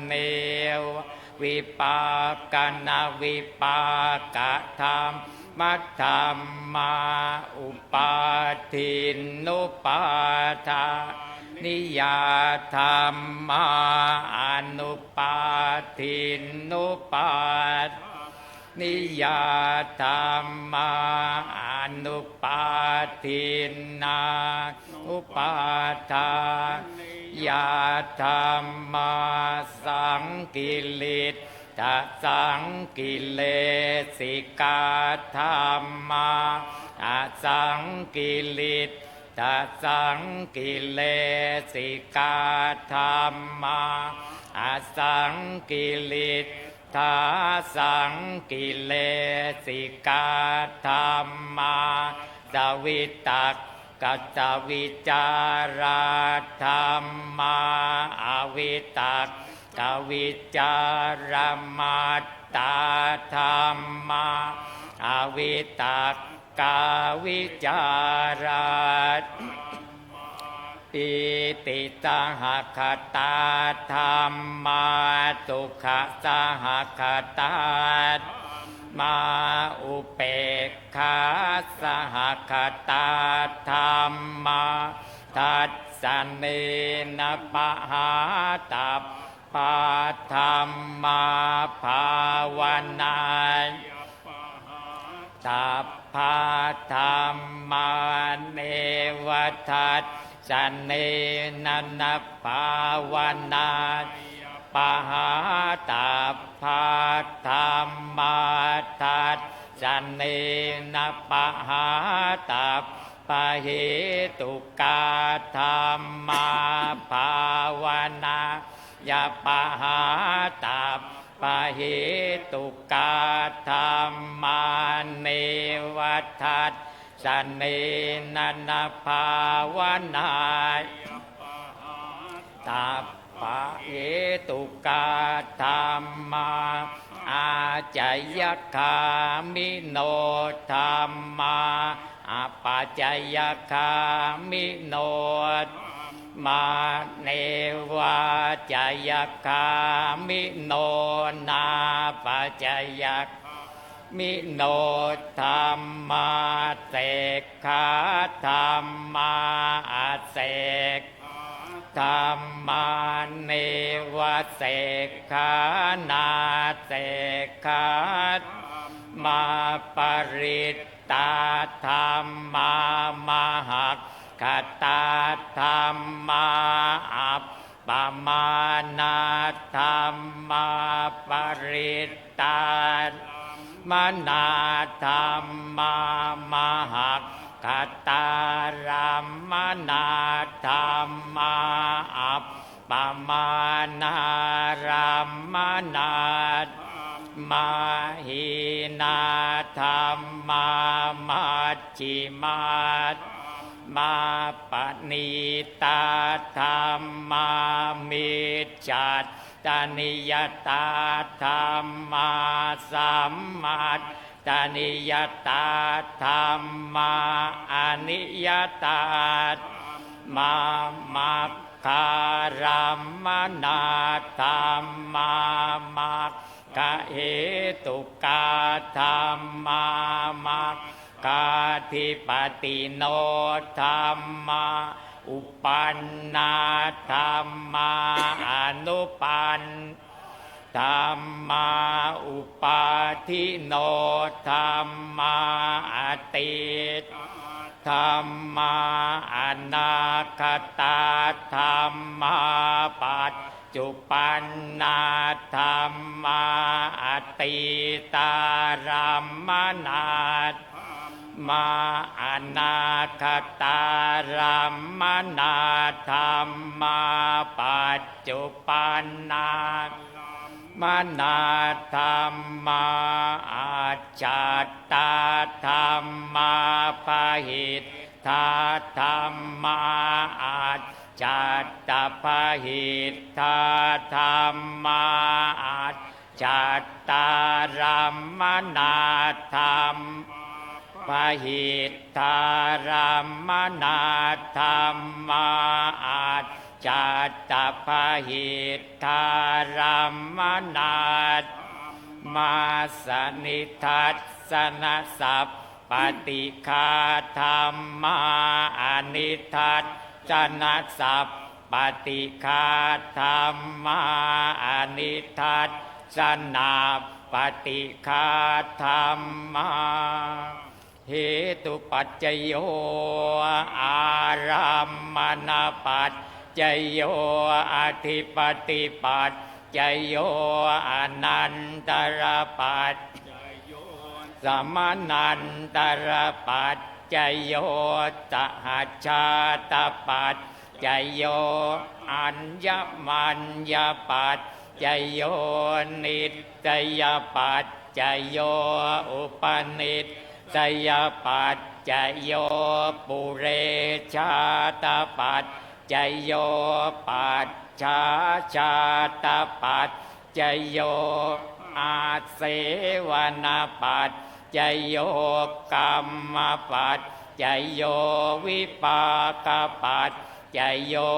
nevavipākanavipākadhammadhammā, upādinnupādāniyā dhammā, anupādinnupādā niyā dhammā, anupādinnānupādā dhammā, saṅkiliṭṭhasaṅkilesikā dhammā, asaṅkiliṭṭhasaṅkilesikā dhammā, asaṅkiliṭ ṭṭhasaṅkilesikā dhammā, savitakkasavicārā dhammā, avitakkavicāramattā dhammā, avitak Dukkā vicārā dhammā, pītisahagatā dhammā, sukhasahagatā dhammā, upekkhāsahagatā dhammā. Dassanena pahātabbā dhammā, bhāvanāya pahātabbā dhammā, neva dassanena na bhāvanāya pahātabbā dhammā. Dassanena pahātabbahetukā dhammā, bhāvanāya pahātabbahetukā dhammā, neva dassanena na bhāvanāya pahātabbahetukā dhammā. Ācayagāmino dhammā, apacayagāmino dhammā, nevācayagāmino nāpacayagāmino dhammā. Sekkhā dhammā, asekkhā dhammā, nevasekkhā nāsekkhā dhammā. Parittā dhammā, mahaggatā dhammā, appamāṇā dhammā. Parittārammaṇā dhammā, mahaggatārammaṇā dhammā, appamāṇārammaṇā dhammā. Hīnā dhammā, majjhimā dhammā, paṇītā dhammā, micchattaniyatā dhammā, sammattaniyatā dhammā, aniyatā dhammā. Maggārammaṇā dhammā, maggahetukā dhammā, mag gādhipatino dhammā, uppannā dhammā, anuppannā dhammā, uppādino dhammā, atītā dhammā, anāgatā dhammā, paccuppannā dhammā, atītārammaṇā dhammā, anāgatārammaṇā dhammā, paccuppannarammaṇā dhammā. Ajjhattā dhammā, bahiddhā dhammā, ajjhattabahiddhā dhammā, ajjhattārammaṇā dhammā, bahiddhārammaṇā dhammā, ajjhattabahiddhārammaṇā dhammā. Sanidassana sap paṭighā dhammā, anidassanasappaṭighā dhammā, anidassanāppaṭighā dhammā. Hetupaccayo, ārammaṇapaccayo, adhipatipaccayo, anantarapaccayo, samanantarapaccayo, sahajātapaccayo, aññamaññapaccayo, nissayapaccayo, upanissayapaccayo, purejātapaccayo, pacchājātapaccayo, āsevanapaccayo, āhārapaccayo, kammapaccayo, vipākapaccayo,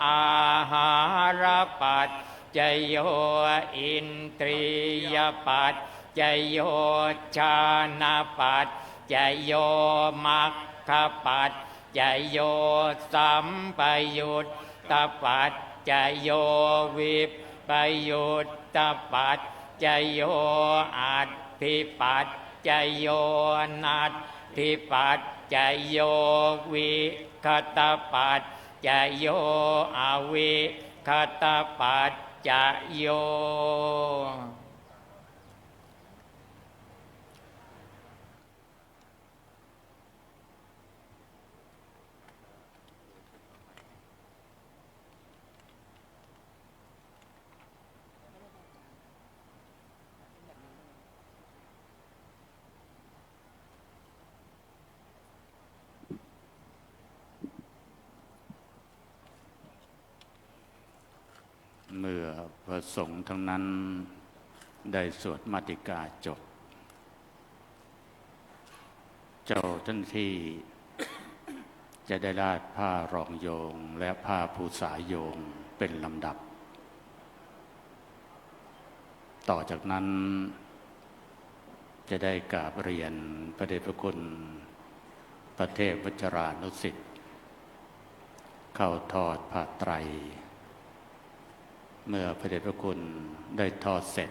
āhārapaccayo, indriyapaccayo, jhānapaccayo, maggapaccayo, sampayuttapaccayo, vippayuttapaccayo, atthipaccayo, natthipaccayo, vigatapaccayo, avigatapaccayo. เมื่อพระสงฆ์ทั้งนั้นได้สวดมาติกาจบ เจ้าหน้าที่จะได้ราดผ้ารองโยงและผ้าภูษาโยงเป็นลำดับ ต่อจากนั้นจะได้กราบเรียนพระเดชพระคุณพระเทพวัชรานุสิทธิ์ เข้าทอดผ้าไตร เมื่อพระเดชพระคุณได้ทอดเสร็จ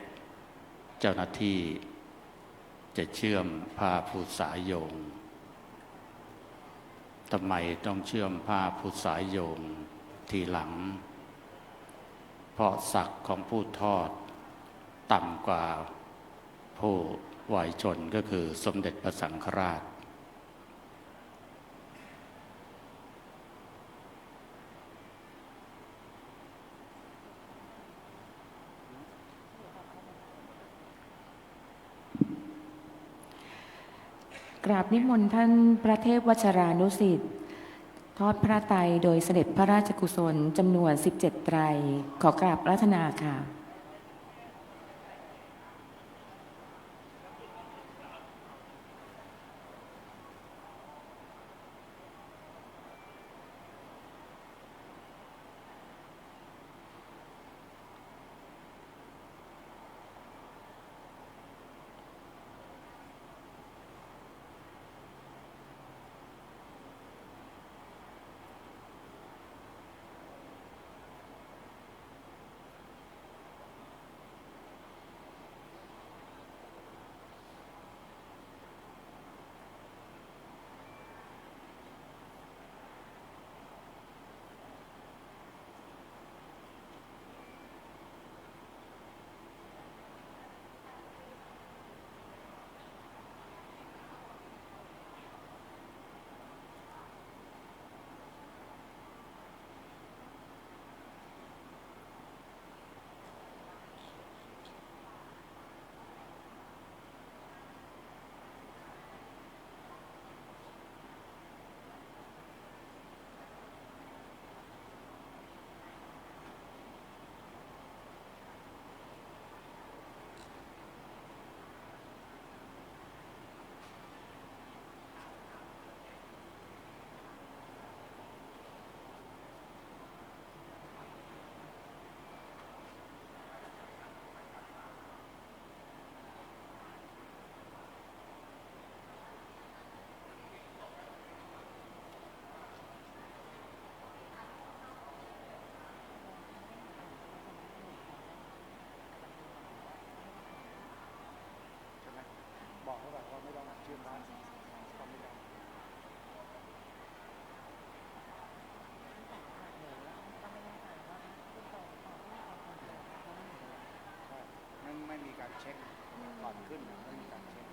เจ้าหน้าที่จะเชื่อมผ้าภูษาโยง ทำไมต้องเชื่อมผ้าภูษาโยงทีหลัง เพราะศักดิ์ของผู้ทอดต่ำกว่าผู้วายชนก็คือสมเด็จพระสังฆราช กราบนิมนต์ท่านพระเทพวัชรานุสิทธิ์ ทอดพระไตรโดยเสด็จพระราชกุศลจำนวนสิบเจ็ดไตร ขอกราบอาราธนาค่ะใช่ไหม บอกเขาแบบว่าไม่ต้องเชื่อมบ้านก็ไม่ได้ ใช่ ไม่ ไม่มีการเช็ค ก่อนขึ้นน่ะ ไม่มีการเช็ค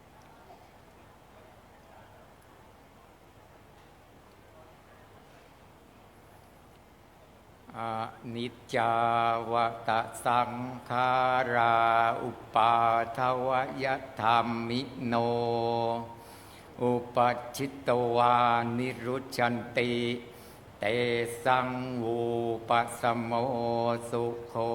เ Aniccā vata saṅkhārā uppādavayadhammino, uppajjitvā nirujjhanti, tesaṃ vūpasamo sukho.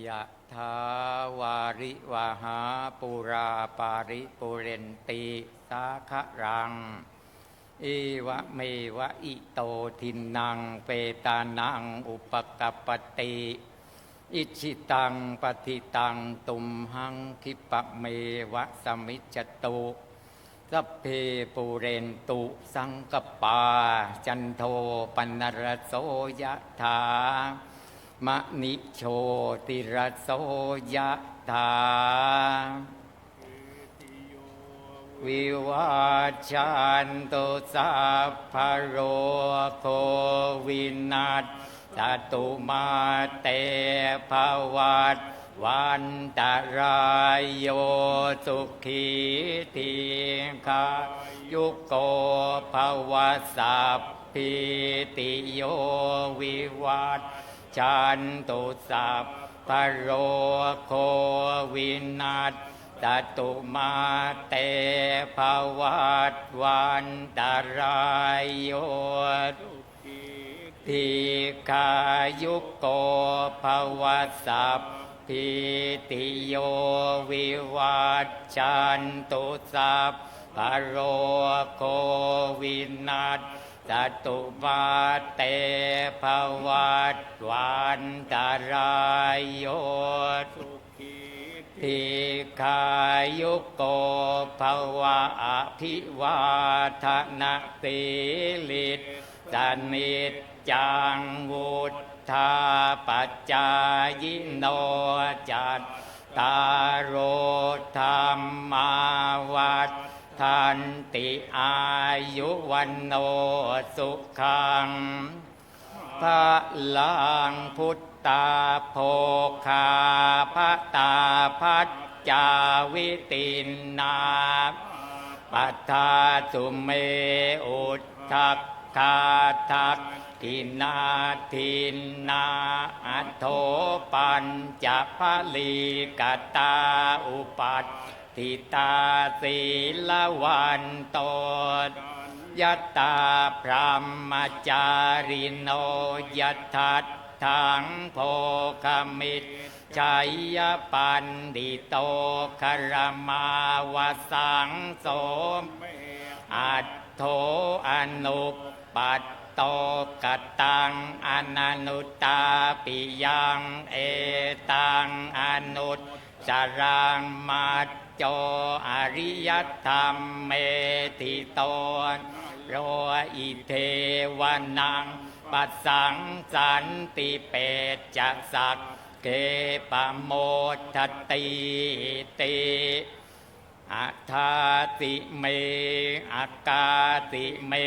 Yathā vārivahā pūrā paripūrenti sāgaraṃ, evameva ito dinnaṃ petānaṃ upakappati. Icchitaṃ patthitaṃ tumhaṃ khippameva samijjhatu. Sabbe pūrentu saṅkappā, cando paṇṇaraso yathā, maṇi jotiraso yathā. Vivajjantu, sabbarogo vinassatu, mā te bhavatvantarāyo, sukhī dīghāyuko bhava. Sabbītiyo vivajjantu, sabbarogo vinassatu, mā te bhavatvantarāyo, dīghāyuko bhava. Sabbītiyo vivajjantu, sabbarogo vinassatu, mā te bhavatvantarāyo, sukhī dīghāyuko bhava. Abhivādanasīlissa niccaṃ vuḍḍhāpacāyino, cattāro dhammā vaḍḍhanti, āyu vaṇṇo sukhaṃ balaṃ. Phuṭṭhā bhogaṃ balappattā viṭinnā, phuṭā sū me uttakaṃ dakkhiṇā dinnā, adho pañca balikatā upaṭ ṭhitā sīlavanto, yathā brahmacārino, yathatthaṃ bhogamiccheyya, paṇḍito garamāvasaṃ, so me atho anuppatto, kataṃ ananuttāpiyaṃ, etaṃ anut saraṃ majjho, ariyadhamme ṭhito naro, idheva naṃ passaṃsanti, pecca sagge pamodatīti. Adāsi me akāsi me,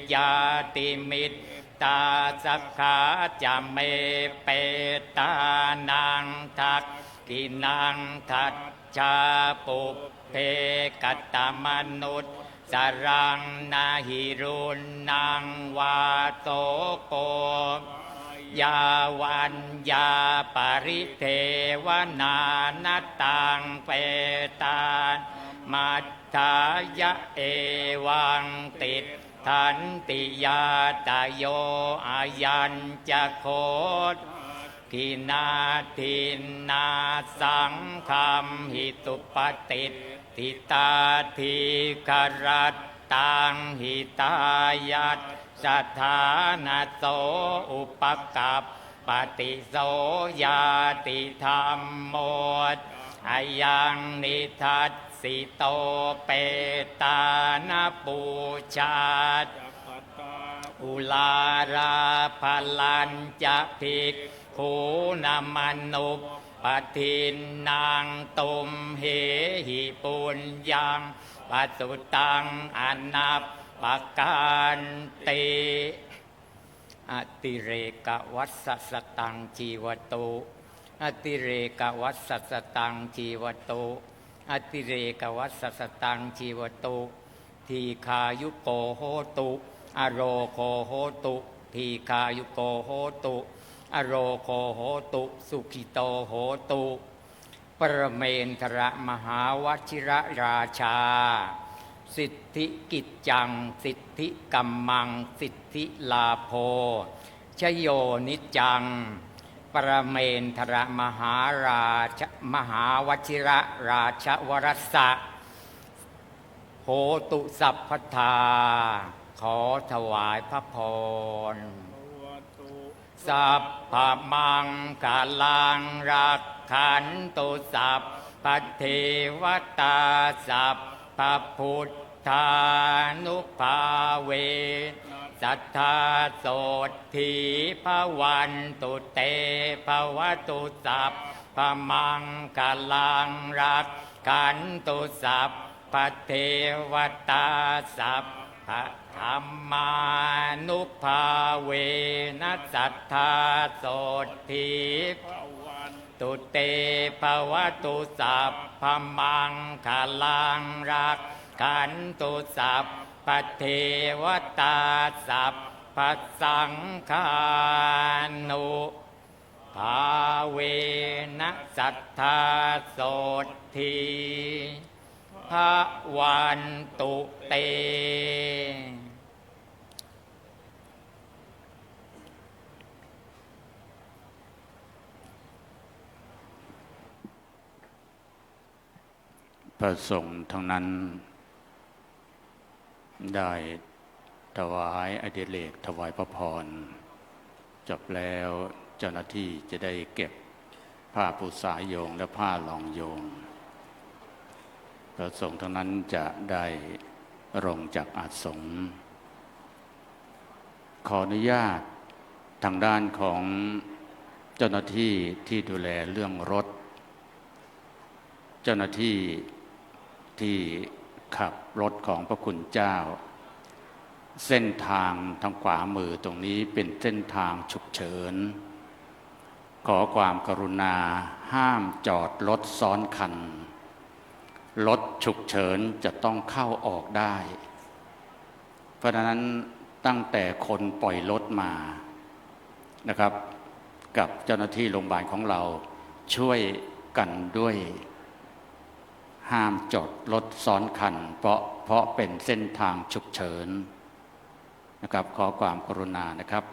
ñātimit tā sakhā ca me petānaṃ dakkhiṇaṃ dajjā pubbe katamanussaraṃ na hi ruṇṇaṃ vā soko yā vaññā paridevanā na taṃ petānamatthāya evaṃ tiṭṭhanti ñātayo. Ayañca kho dakkhiṇā dinnā saṅghamhi supatiṭṭhitā dīgharattaṃ hitāyassa ṭhānaso upakappati. So ñātidhammo ca ayaṃ nidassito petāna pūjā ca katā uḷārā balañca bhikkhūnamanupadinnaṃ tumhehi puññaṃ pasutaṃ anappakanti. Atirekavassasataṃ jīvatu, atirekavassasataṃ jīvatu, atirekavassasataṃ jīvatu. Dīghāyuko hotu, arogo hotu, dīghāyuko hotu, arogo hotu, sukhito hotu. ปรเมนทรมหาวชิรราชา สิทธิกิจจัง สิทธิกำมัง สิทธิลาโภ ชโยนิจจัง ปรเมนทรมหาราช มหาวชิรราชวรสะ โหตุสัพพทา ขอถวายพระพร Sabbamaṅgalaṃ rakkhantu sabbadevatā sabbabuddhānubhāvena sadā sotthī bhavantu te. Bhavatu sabbamaṅgalaṃ rakkhantu sabbadevatā sabbadhammānubhāvena sadā sotthī bhavantu te. Bhavatu sabbamaṅgalaṃ rakkhantu sabbadevatā sabbasaṅghānubhāvena sadā sotthī bhavantu te. พระสงฆ์ทั้งนั้น ได้ถวายอดิเรกถวายพระพร จบแล้วเจ้าหน้าที่จะได้เก็บผ้าปูสาโยงและผ้ารองโยง พระสงฆ์ทั้งนั้นจะได้ลงจากอาสน์สงฆ์ ขออนุญาตทางด้านของเจ้าหน้าที่ที่ดูแลเรื่องรถ เจ้าหน้าที่ที่ขับรถของพระคุณเจ้า เส้นทางทางขวามือตรงนี้เป็นเส้นทางฉุกเฉิน ขอความกรุณาห้ามจอดรถซ้อนคัน รถฉุกเฉินจะต้องเข้าออกได้ เพราะฉะนั้นตั้งแต่คนปล่อยรถมานะครับ กับเจ้าหน้าที่โรงพยาบาลของเราช่วยกันด้วย ห้ามจอดรถซ้อนคัน เพราะ เพราะเป็นเส้นทางฉุกเฉินนะครับ ขอความกรุณานะครับ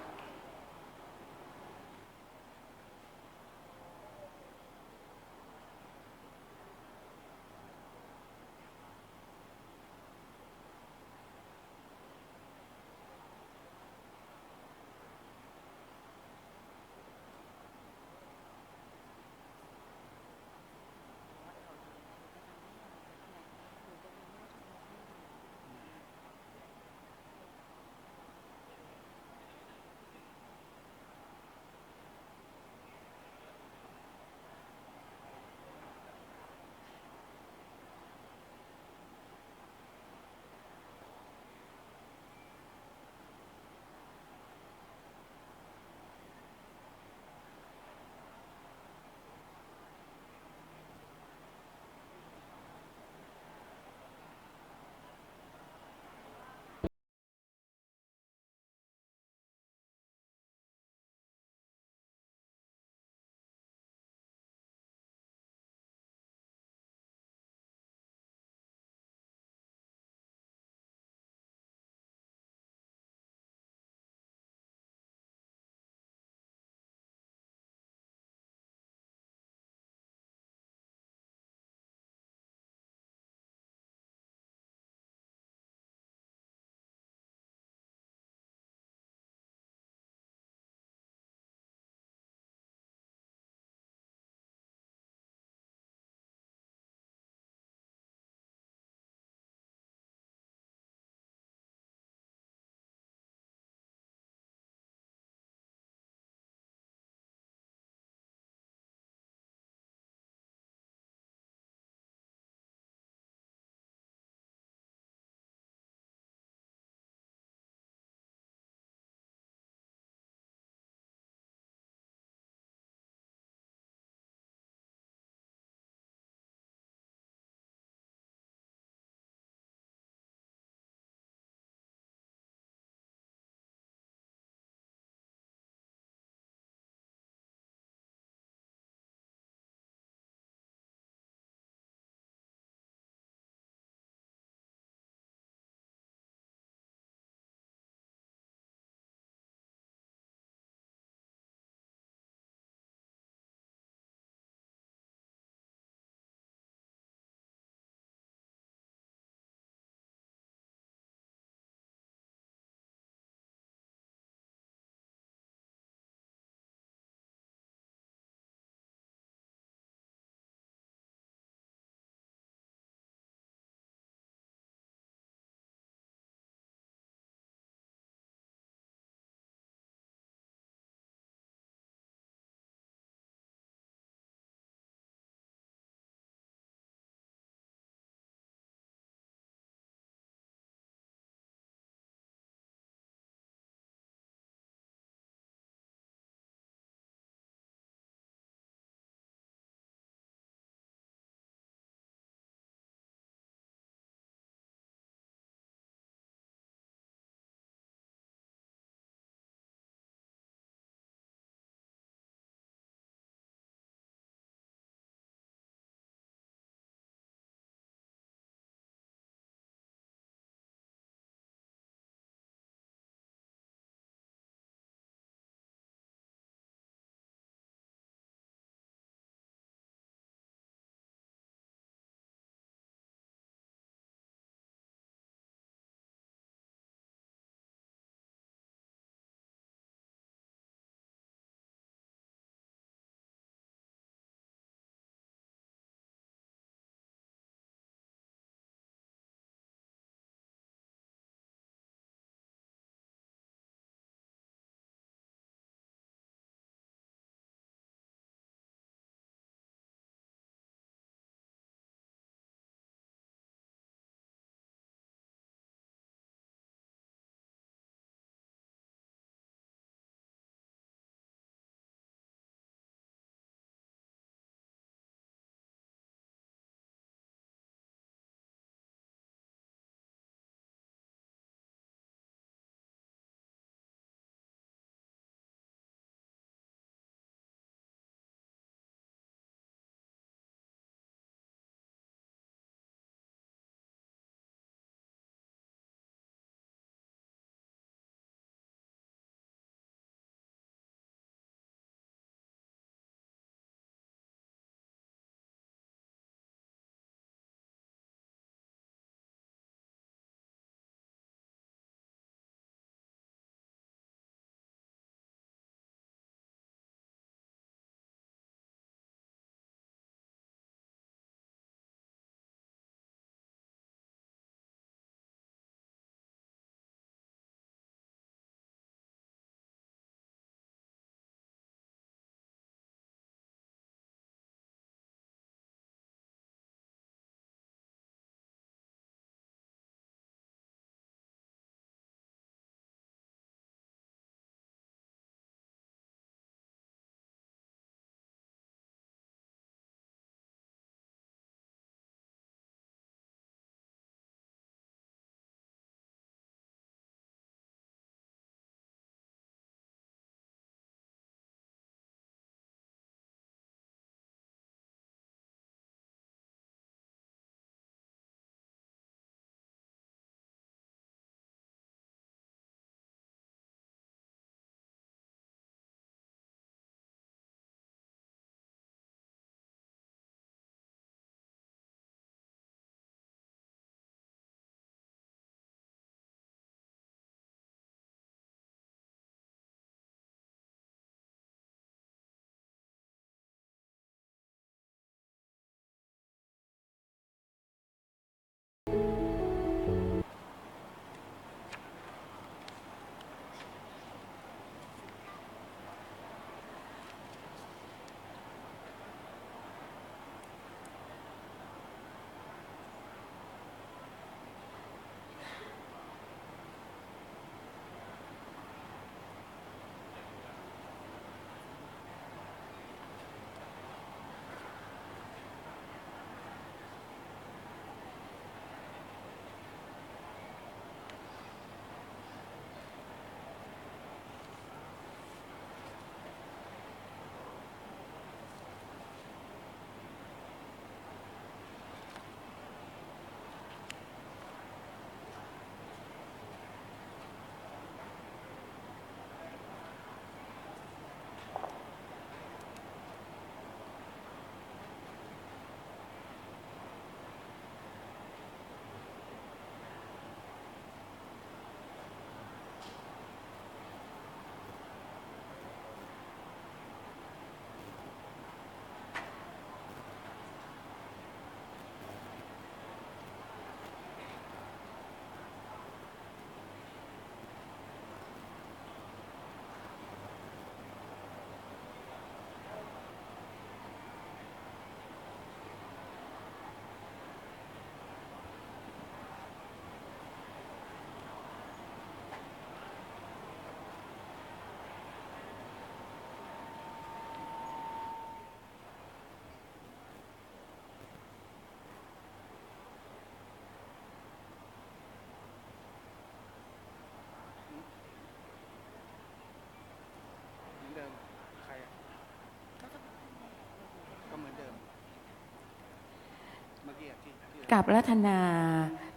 กราบอาราธนา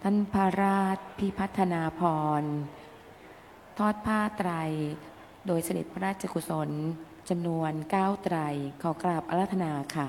ท่านพระราชพิพัฒนาพรณ์ ทอดผ้าไตรโดยเสด็จพระราชกุศลจำนวนเก้าไตร ขอกราบอาราธนาค่ะ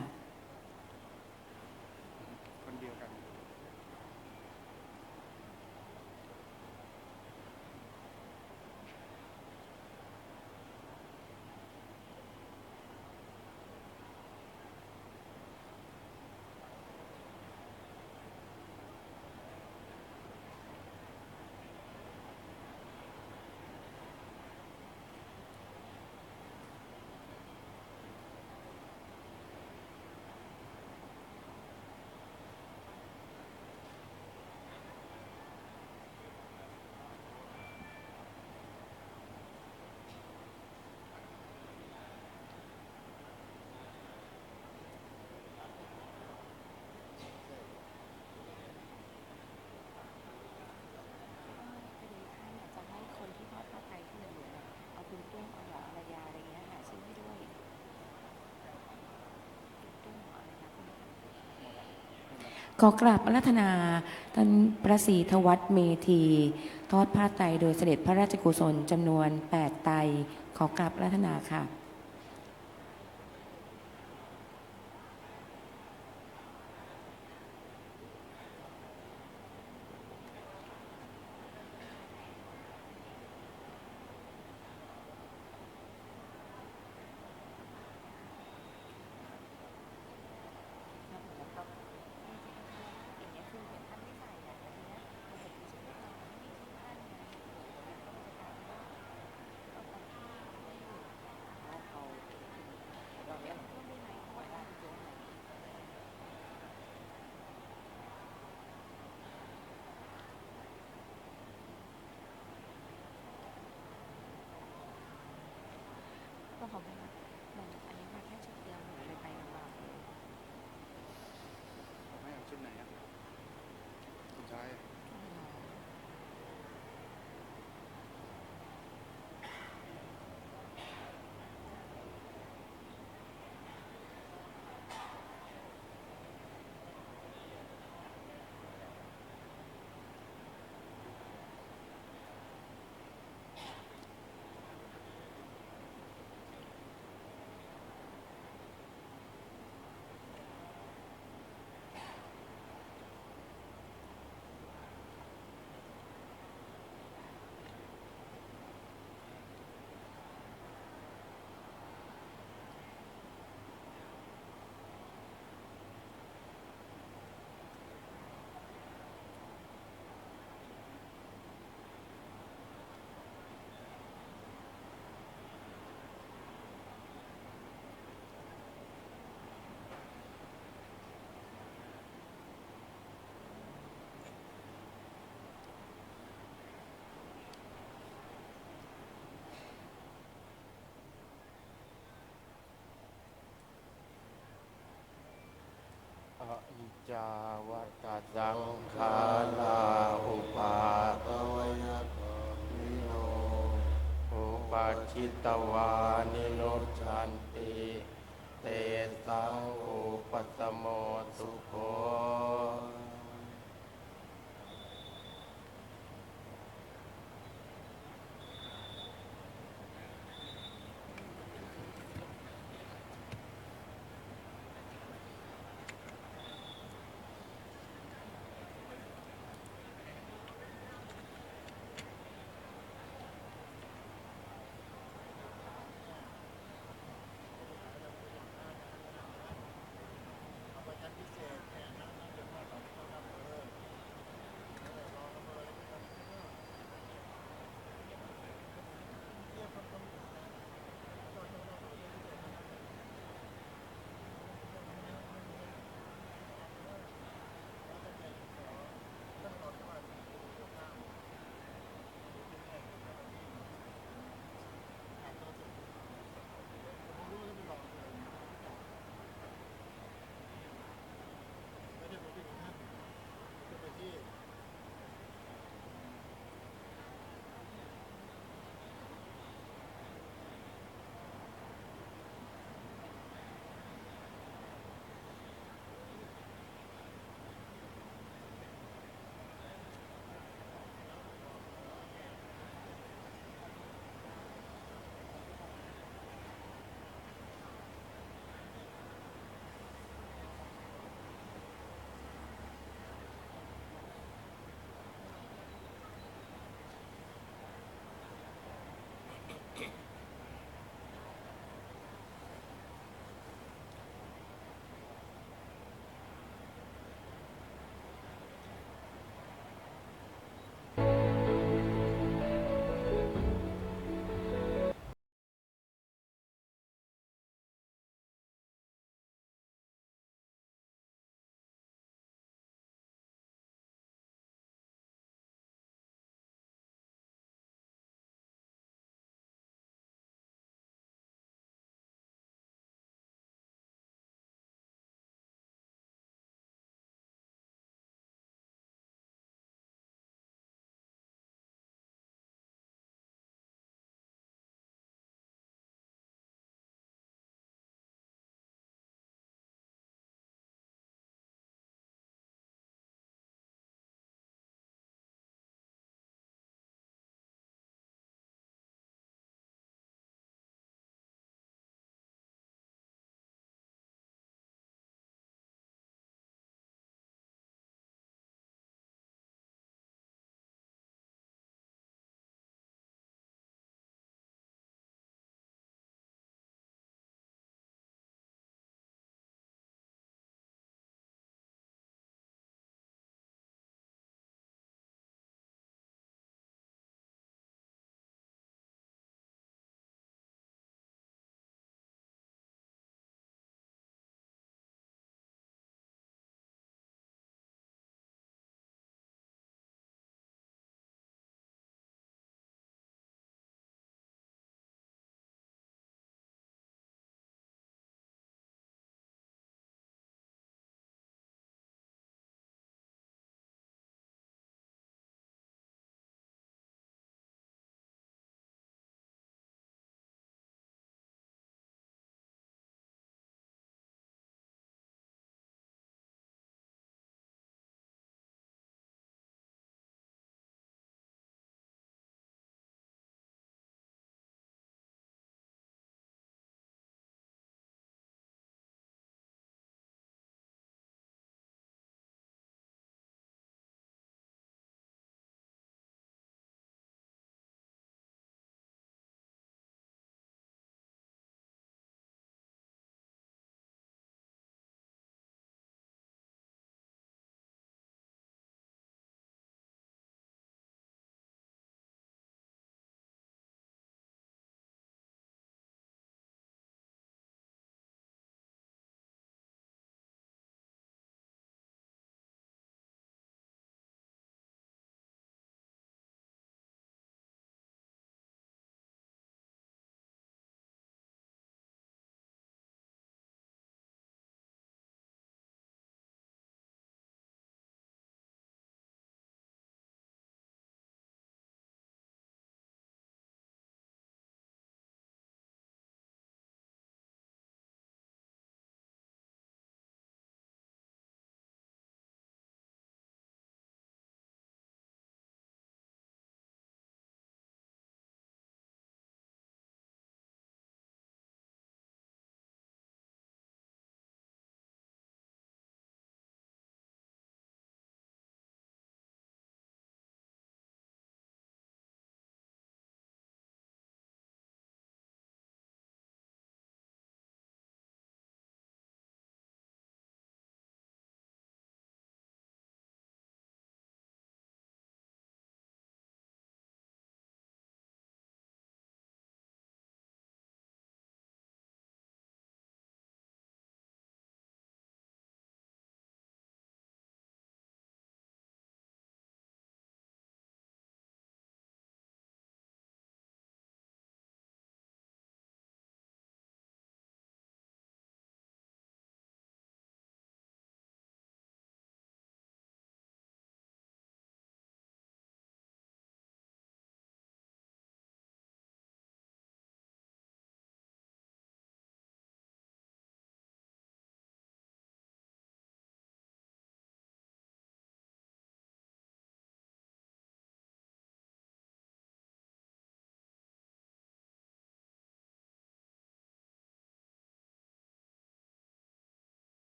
พอดีท่านอยากจะให้คนที่ทอดผ้าไตรที่เหลือๆเนี่ย เอาคุณกุ้ง เอาหมอ อารยา อะไรเงี้ย หาชื่อให้ด้วย คุณกุ้ง หมอ อารยา คุณ ขอกราบอาราธนาท่านพระศรีธวัฒน์เมธี ทอดผ้าไตรโดยเสด็จพระราชกุศลจำนวนแปดไตร ขอกราบอาราธนาค่ะ ก็ขอแบ่ง แบ่งอันนี้มาแค่ชุดเดียว หนูเลยไปลำบากเลย ผมให้เอาชุดไหนอะ คุณชาย Aniccā vata saṅkhārā uppādavayadhammino, uppajjitvā nirujjhanti, tesaṃ vūpasamo sukho. เอาไปชั้นพิเศษแทนนะ ถ้าเกิดว่า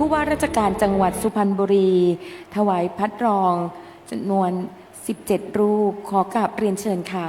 ผู้ว่าราชการจังหวัดสุพรรณบุรี ถวายพัดรองจำนวน สิบเจ็ด รูป ขอกราบเรียนเชิญค่ะ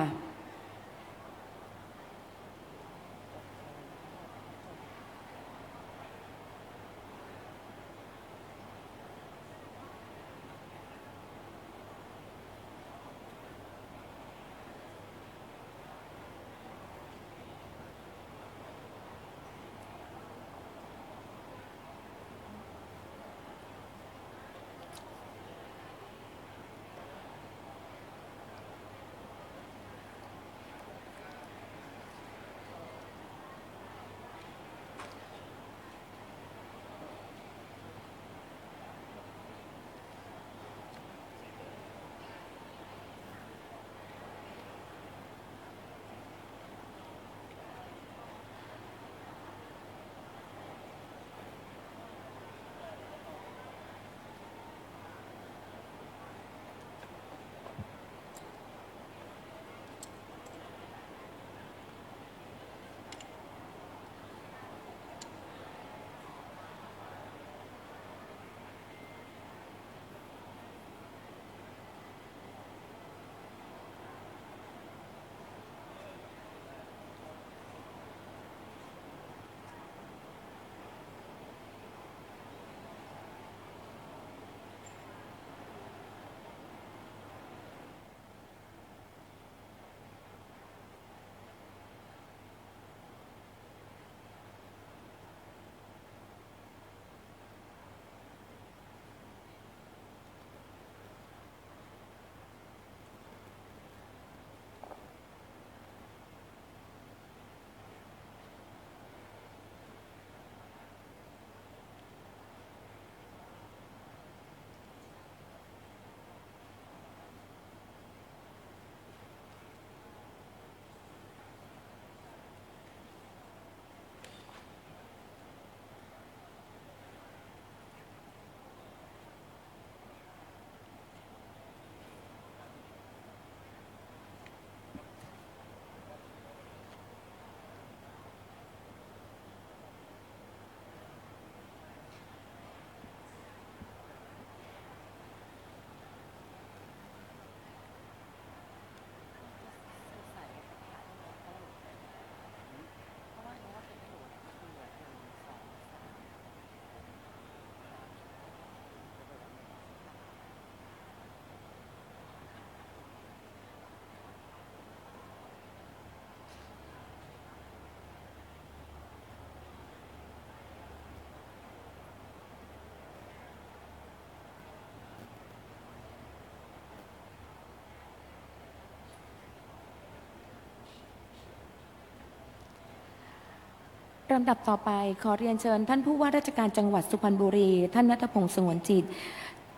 ลำดับต่อไปขอเรียนเชิญท่านผู้ว่าราชการจังหวัดสุพรรณบุรี ท่านณัฐพงษ์ สงวนจิต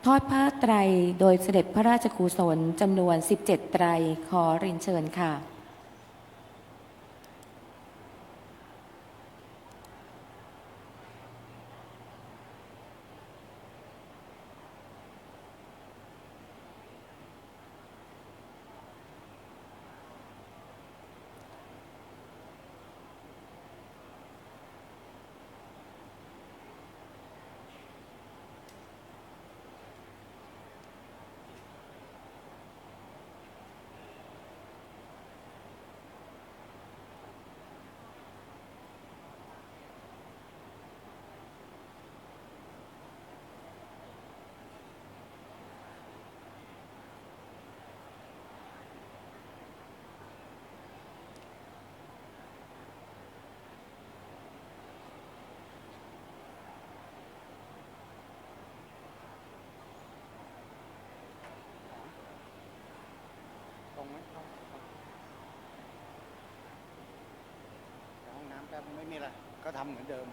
ทอดผ้าไตรโดยเสด็จพระราชกุศลจำนวน สิบเจ็ด ไตร ขอเรียนเชิญค่ะตรงไหมห้องน้ำแป๊บไม่มีอะไรก็ทำเหมือนเดิม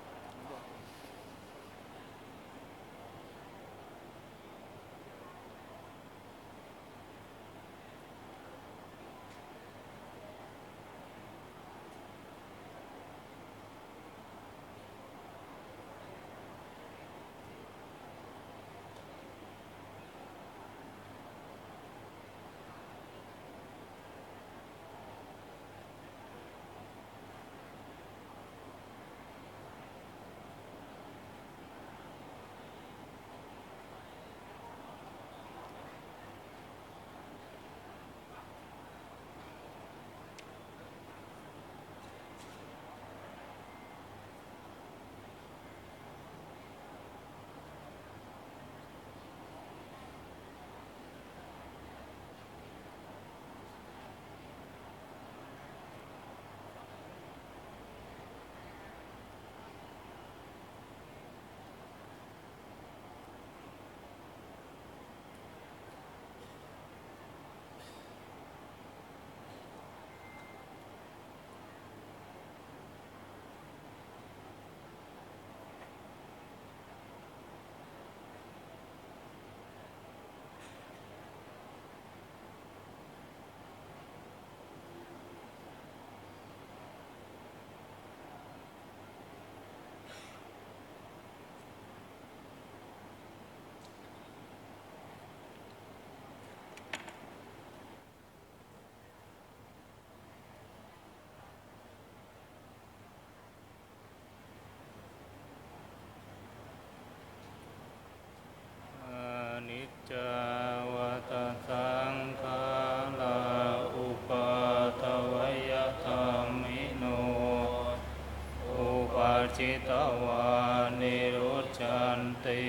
jitavā niruccanti,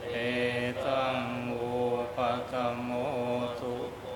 etaṃ vūpasamo sukho.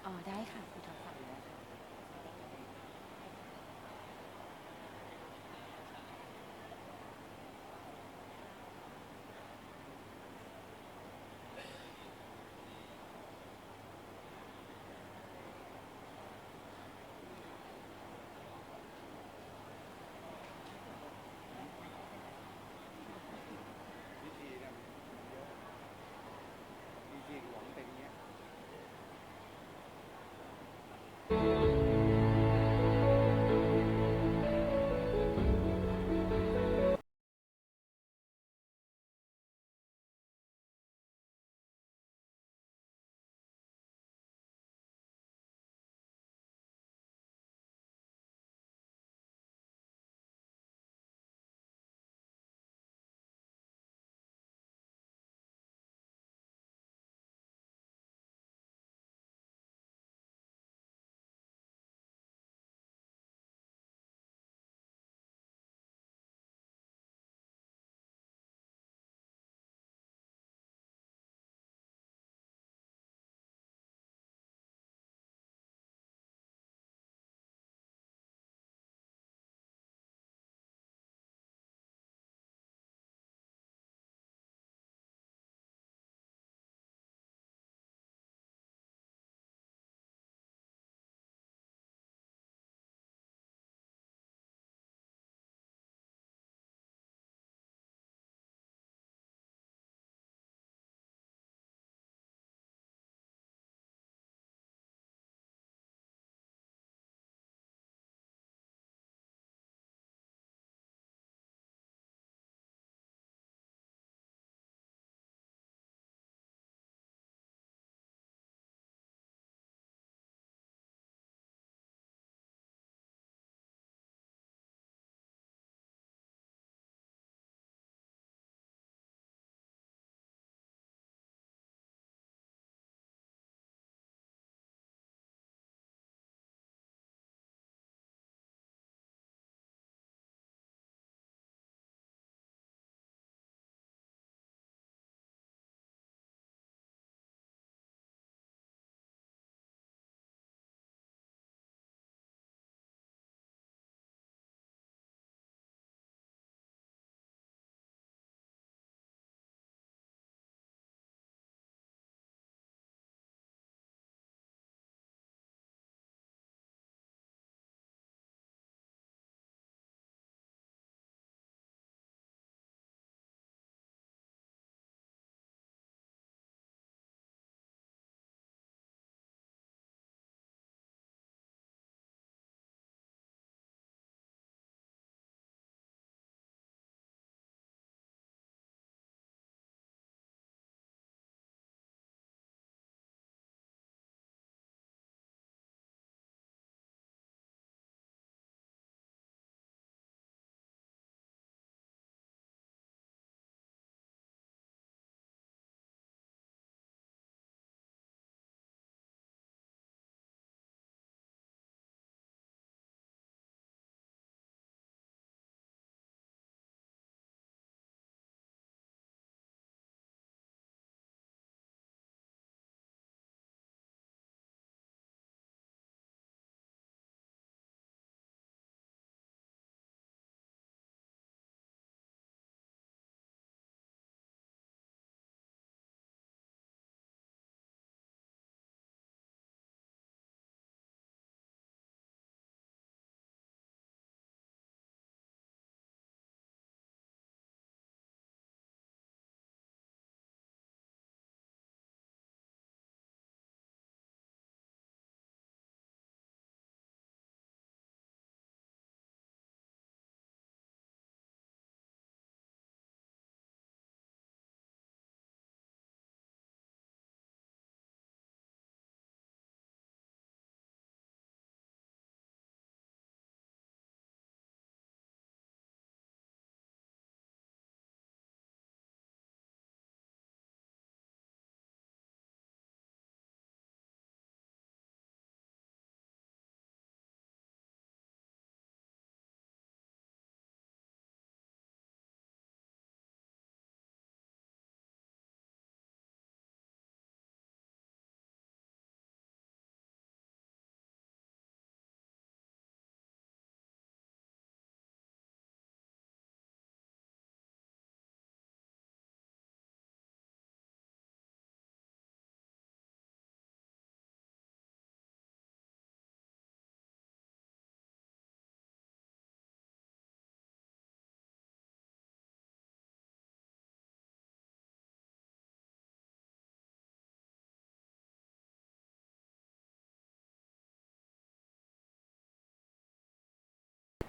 อ๋อ ได้ค่ะ คุณจอมขวัญ ได้ค่ะ พิธีเนี่ยมันเยอะ พิธีหลวงเป็นอย่างเงี้ย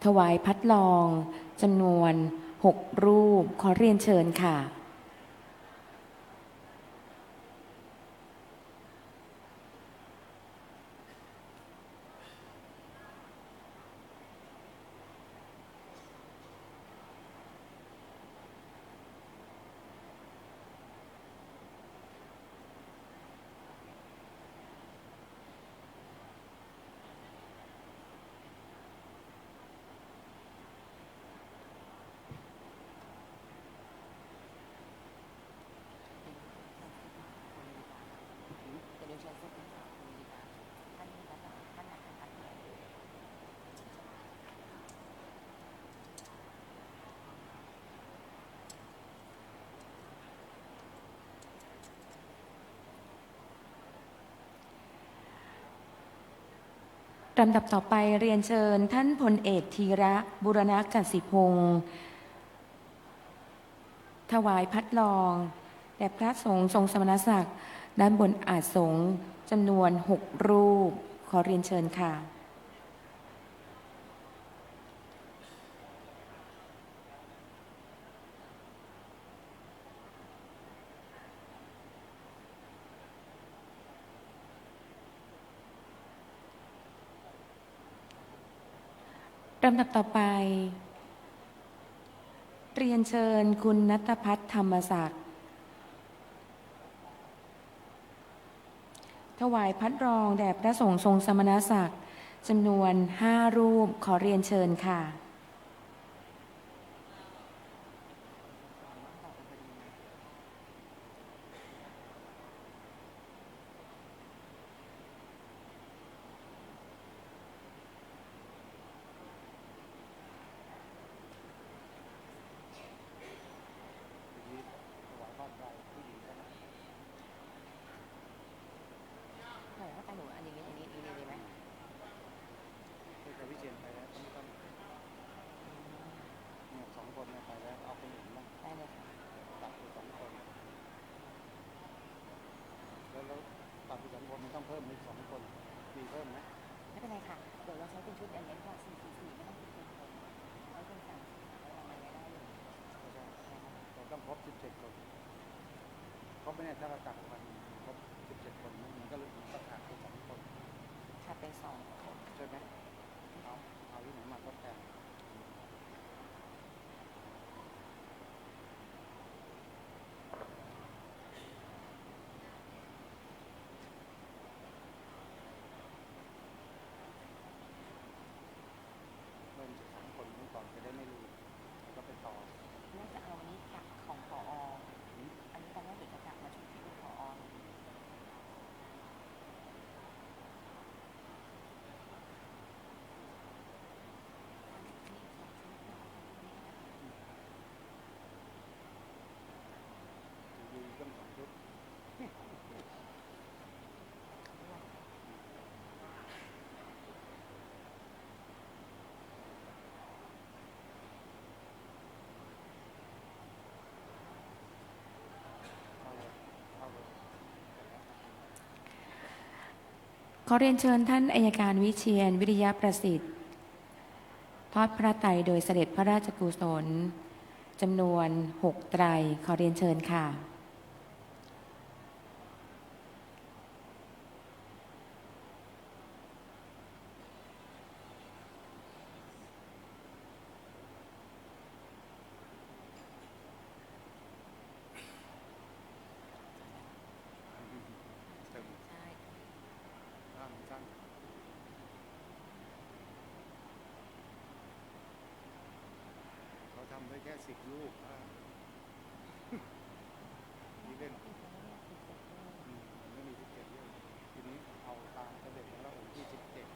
ถวายพัดลองจำนวนหกรูป ขอเรียนเชิญค่ะ ลำดับต่อไปเรียนเชิญท่านพลเอกธีระ บูรณะกสิพงศ์ ถวายพัดลองแด่พระสงฆ์ทรงสมณศักดิ์ด้านบนอาสน์สงฆ์จำนวนหกรูป ขอเรียนเชิญค่ะ ลำดับต่อไป เรียนเชิญคุณณัฐพัฒน์ ธรรมศักดิ์ ถวายพัดลองแด่พระสงฆ์ทรงสมณศักดิ์จำนวนห้ารูป ขอเรียนเชิญค่ะ ทีนี้ถวายผ้าไตรผู้หญิงก็ได้ ถวายผ้าไตรหนูอันนี้ อันนี้ อันนี้ดีไหม เทพวิเชียรไปแล้ว ไม่ต้อง เนี่ย สองคนเนี่ยไปแล้ว เอาคนอื่นบ้าง ได้เลยค่ะ ตัดไปสองคน แล้ว แล้วตัดไปสองคน มันต้องเพิ่มอีกสองคน มีเพิ่มไหม ไม่เป็นไรค่ะ เดี๋ยวเราใช้เป็นชุดอย่างนี้ดีกว่า สี่สี่สี่ ไม่ต้องเป็นคน เอาเป็นสามสี่สาม อะไรประมาณนี้ได้เลย ใช่ เราต้องครบสิบเจ็ดคน ครบไหมเนี่ย ถ้าเราตัดออกมาครบสิบเจ็ดคน มันก็เลย มันก็ขาดไปสองคน ขาดไปสองคน ใช่ไหม เอา เอาที่ไหนมาทดแทน เริ่มจากสามคนนี้ก่อนจะได้ไม่ลืม แล้วก็ไปต่อ น่าจะเอาอันนี้จากของ ผอ หืม อันนี้ตอนแรกเดี๋ยวจะกลับมาชุดที่เป็น ผอ ขอเรียนเชิญท่านอัยการวิเชียร วิริยประสิทธิ์ ทอดผ้าไตรโดยเสด็จพระราชกุศล จำนวนหกไตร ขอเรียนเชิญค่ะ ใช่ ผ้ามันสั้น เขาทำได้แค่สิบรูป ผ้า นี่เป็น อืม มันไม่มีสิบเจ็ดรูป ทีนี้เอาตามเสด็จพระองค์ที่สิบเจ็ด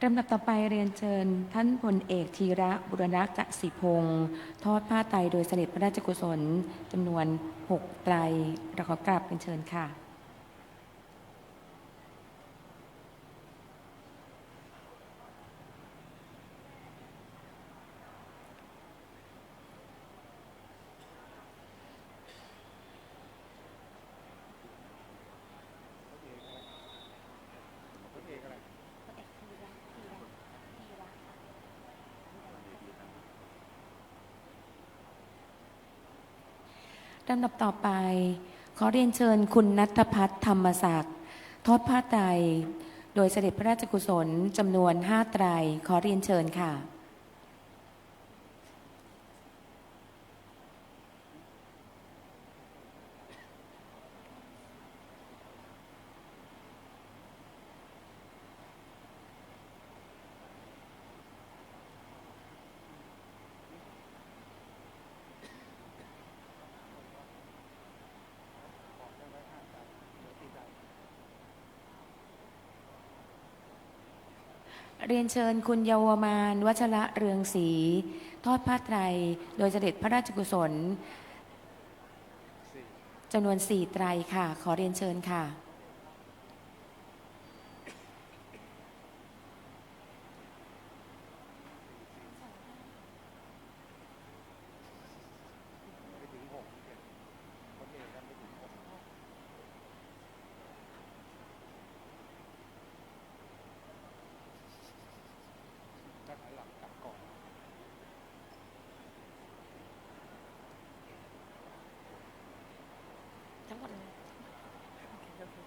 ลำดับต่อไปเรียนเชิญท่านพลเอกธีระ บูรณะกสิพงศ์ ทอดผ้าไตรโดยเสด็จพระราชกุศล จำนวนหกไตร เราขอกราบเรียนเชิญค่ะ. ลำดับต่อไป ขอเรียนเชิญคุณณัฐพัฒน์ ธรรมศักดิ์ ทอดผ้าไตร โดยเสด็จพระราชกุศลจำนวนห้าไตร ขอเรียนเชิญค่ะ เรียนเชิญคุณเยาวมาน วัชระเรืองศรี ทอดผ้าไตร โดยเสด็จพระราชกุศลจำนวนสี่ไตรค่ะ ขอเรียนเชิญค่ะ ไม่ถึงหกคนเอกกันไม่ถึงหก ถ้าถอยหลังกลับก่อน ทั้งหมดเลย โอเค โอเค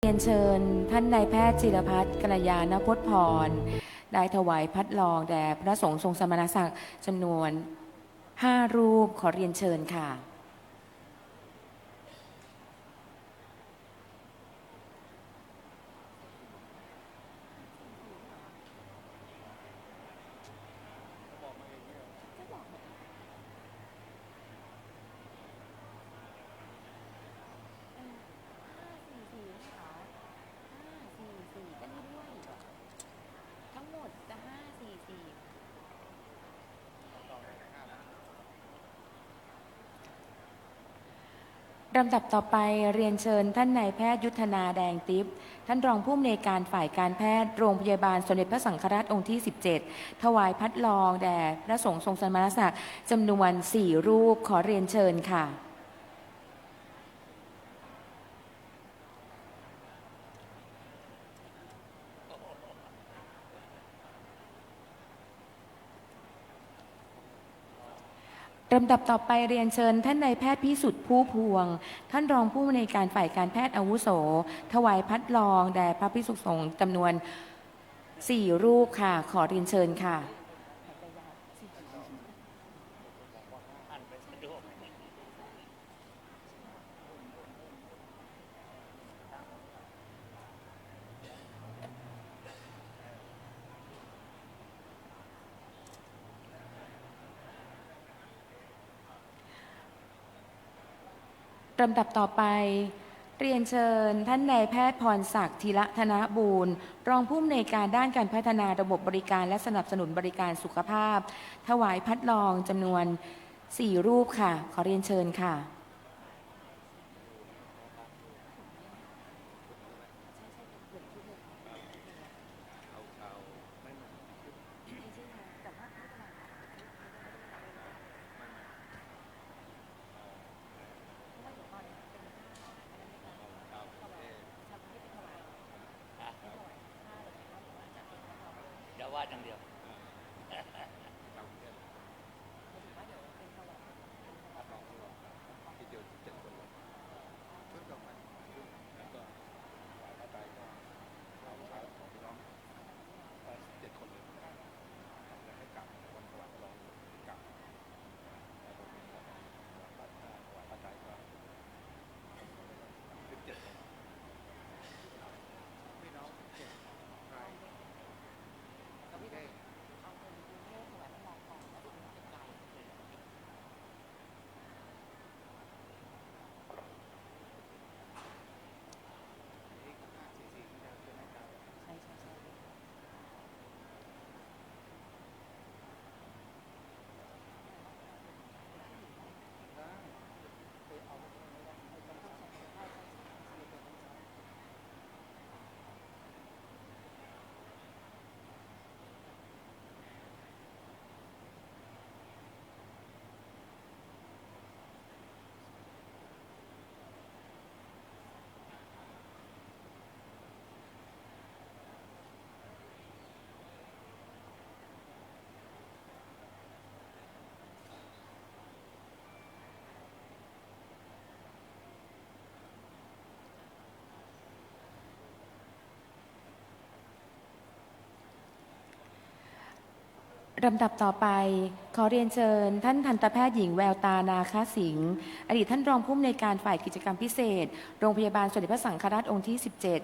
เรียนเชิญท่านนายแพทย์จิรพัฒน์ กัลยาณพจน์พร ได้ถวายพัดลองแด่พระสงฆ์ทรงสมณศักดิ์จำนวนห้ารูป ขอเรียนเชิญค่ะ ห้าสี่สี่เหรอ ห้าสี่สี่ ก็นี่ด้วย ทั้งหมดจะห้าสี่สี่ ลำดับต่อไปเรียนเชิญท่านนายแพทย์ยุทธนา แดงติ๊บ ท่านรองผู้อำนวยการฝ่ายการแพทย์โรงพยาบาลสมเด็จพระสังฆราชองค์ที่ สิบเจ็ด ถวายพัดลองแด่พระสงฆ์ทรงสมณศักดิ์จำนวนสี่รูป ขอเรียนเชิญค่ะ ลำดับต่อไปเรียนเชิญท่านนายแพทย์พิสุทธิ์ ผู้พวง ท่านรองผู้อำนวยการฝ่ายการแพทย์อาวุโส ถวายพัดลองแด่พระภิกษุสงฆ์จำนวนสี่รูปค่ะ ขอเรียนเชิญค่ะ ลำดับต่อไป เรียนเชิญท่านนายแพทย์พรศักดิ์ ธีระธนบูรณ์ รองผู้อำนวยการด้านการพัฒนาระบบบริการและสนับสนุนบริการสุขภาพ ถวายพัดลองจำนวนสี่รูปค่ะ ขอเรียนเชิญค่ะ เดี๋ยววาดอย่างเดียว ลำดับต่อไป ขอเรียนเชิญท่านทันตแพทย์หญิงแววตา นาคสิงห์ อดีตท่านรองผู้อำนวยการฝ่ายกิจกรรมพิเศษ โรงพยาบาลสมเด็จพระสังฆราชองค์ที่ สิบเจ็ด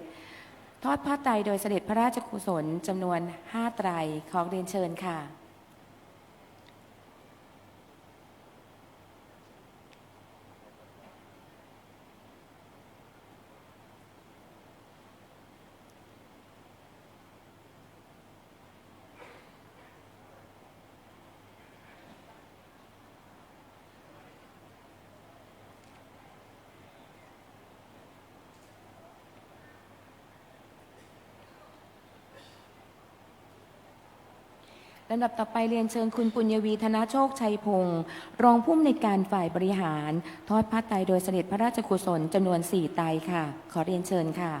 ทอดผ้าไตรโดยเสด็จพระราชกุศลจำนวนห้าไตร ขอเรียนเชิญค่ะลำดับต่อไปเรียนเชิญคุณปุญญวี ธนโชคชัยพงศ์ รองผู้อำนวยการฝ่ายบริหาร ทอดผ้าไตรโดยเสด็จพระราชกุศลจำนวนสี่ไตรค่ะ ขอเรียนเชิญค่ะ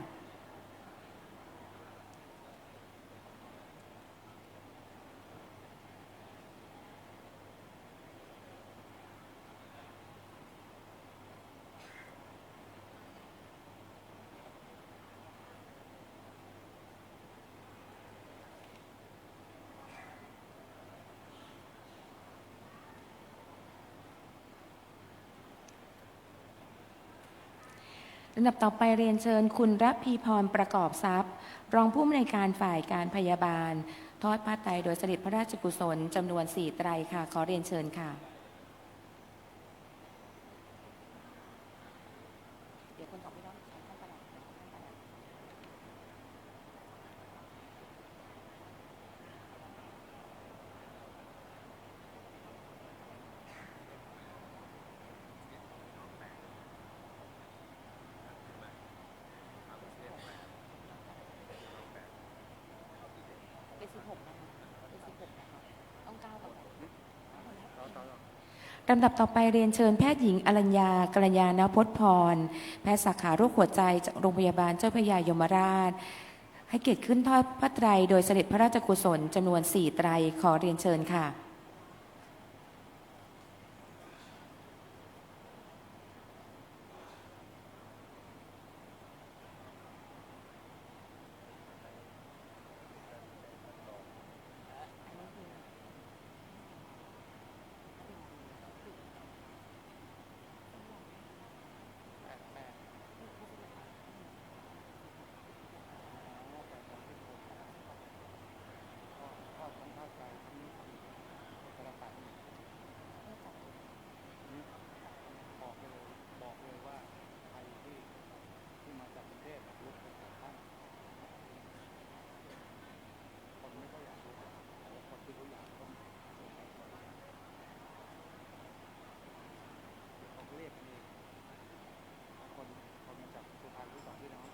ลำดับต่อไปเรียนเชิญคุณระพีพรประกอบทรัพย์ รองผู้อำนวยการฝ่ายการพยาบาล ทอดผ้าไตรโดยเสด็จพระราชกุศลจำนวนสี่ไตรค่ะ ขอเรียนเชิญค่ะ เดี๋ยวคนของพี่น้องท่านประหลัดนะคะ ท่านประหลัด เป็นสิบหกนะคะ เป็นสิบหกนะคะ ต้องก้าวต่อไป ลำดับต่อไปเรียนเชิญแพทย์หญิงอรัญญา กัลยาณพจน์พร แพทย์สาขาโรคหัวใจจากโรงพยาบาลเจ้าพระยายมราช ให้เกียรติขึ้นทอดผ้าไตรโดยเสด็จพระราชกุศลจำนวนสี่ไตร ขอเรียนเชิญค่ะ บอกเลย บอกเลยว่าใครที่ ที่มาจากกรุงเทพฯ ลุกไปหาท่าน คนไม่ค่อยอยากลุก แต่ว่าคนที่เขาอยากก็มี เดี๋ยวเขาก็เรียกกันเอง คน คนมาจากสุพรรณ หรือสองพี่น้อง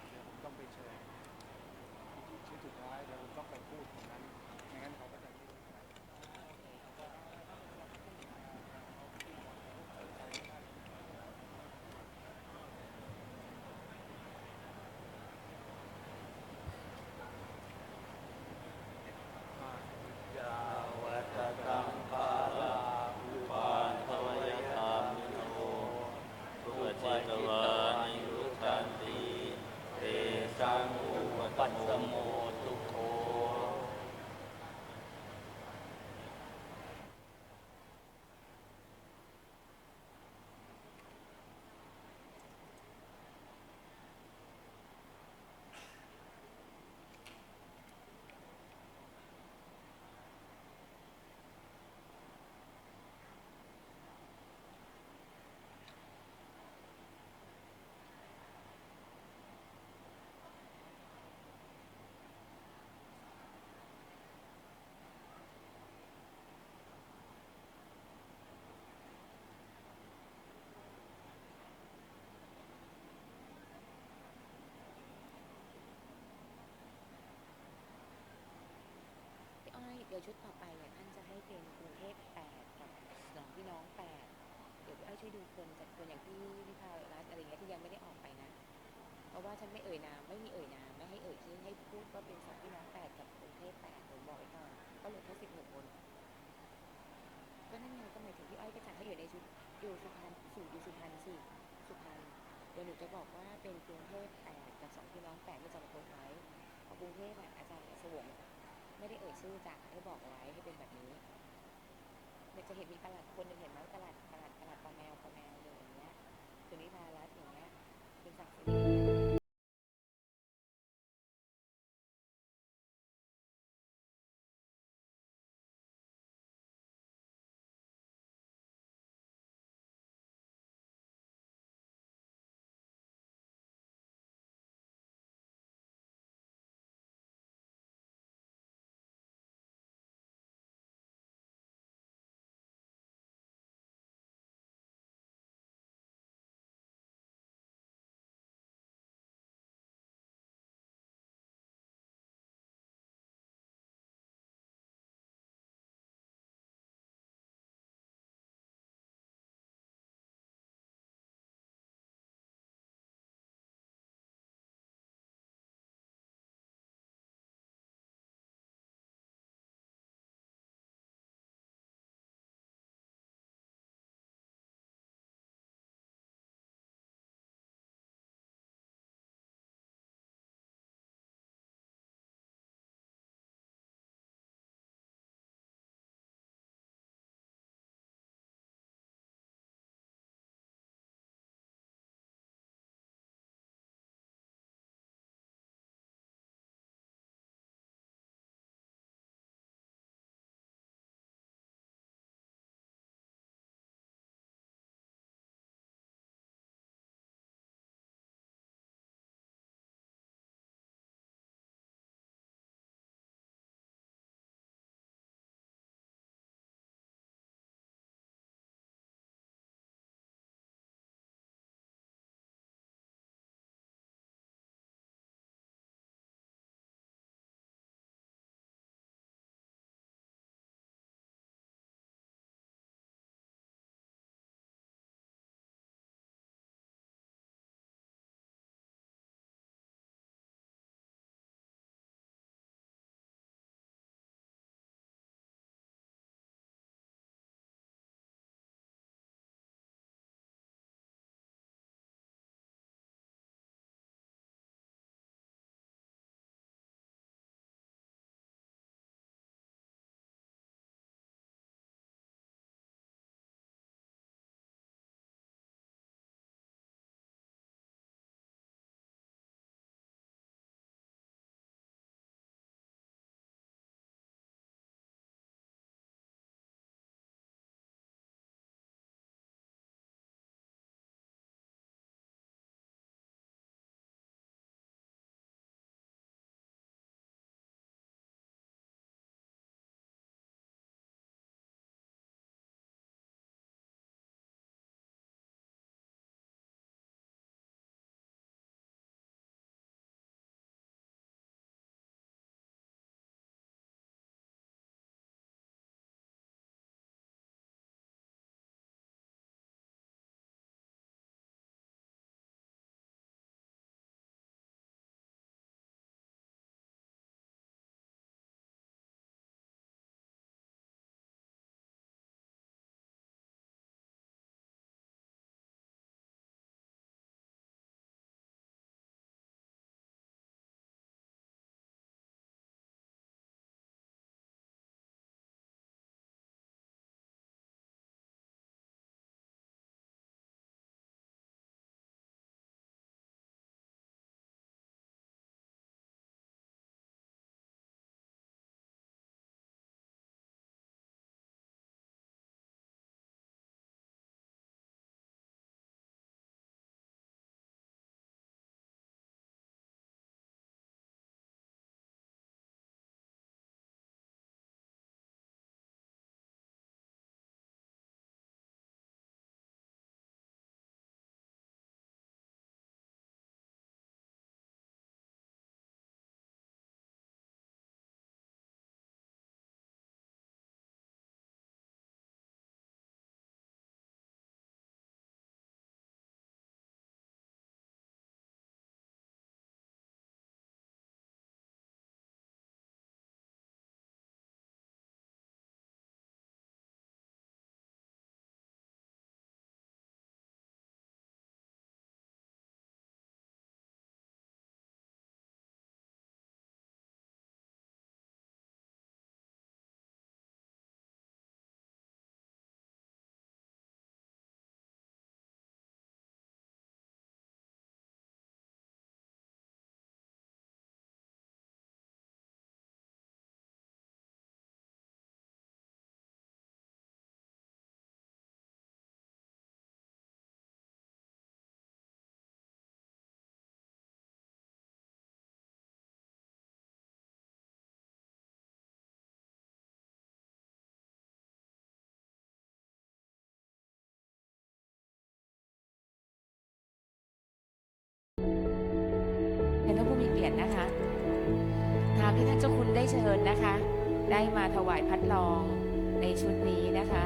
เดี๋ยวผมต้องไปเชิญ ชุดสุดท้าย เดี๋ยวผมต้องไปพูดตรงนั้น ไม่งั้นเขาก็จะ พี่อ้อย เดี๋ยวชุดต่อไปเนี่ย ท่านจะให้เป็นกรุงเทพฯ แปด กับสองพี่น้อง แปด เดี๋ยวพี่อ้อยช่วยดูคน จัดคนอย่างพี่นิพารัตน์อะไรเงี้ย ที่ยังไม่ได้ออกไปนะ เพราะว่าท่านไม่เอ่ยนาม ไม่มีเอ่ยนาม ไม่ให้เอ่ยชื่อ ให้พูดว่าเป็นสองพี่น้อง แปด กับกรุงเทพฯ แปด ผมบอกไว้ก่อน ก็เหลือแค่สิบหกคน ก็นั่นไง ก็หมายถึงพี่อ้อยก็จัดให้อยู่ในชุด อยู่สุพรรณสิ อยู่สุพรรณสิ สุพรรณ เดี๋ยวหนูจะบอกว่าเป็นกรุงเทพฯ แปด กับสองพี่น้อง แปด ที่อาจารย์โพสต์ไว้ เพราะกรุงเทพฯ อ่ะ อาจารย์สวงไม่ได้เอ่ยชื่อจ้ะ ให้บอกไว้ให้เป็นแบบนี้ เดี๋ยวจะเห็นมีประหลัดคนหนึ่ง เห็นไหม ประหลัด ประหลัด ประหลัด ป.แมว ป.แมว เลยอย่างเงี้ย สุนิพารัตน์อย่างเงี้ย เป็นศักดิ์สิทธิ์ นะคะ ตามที่ท่านเจ้าคุณได้เชิญนะคะ ได้มาถวายพัดลองในชุดนี้นะคะ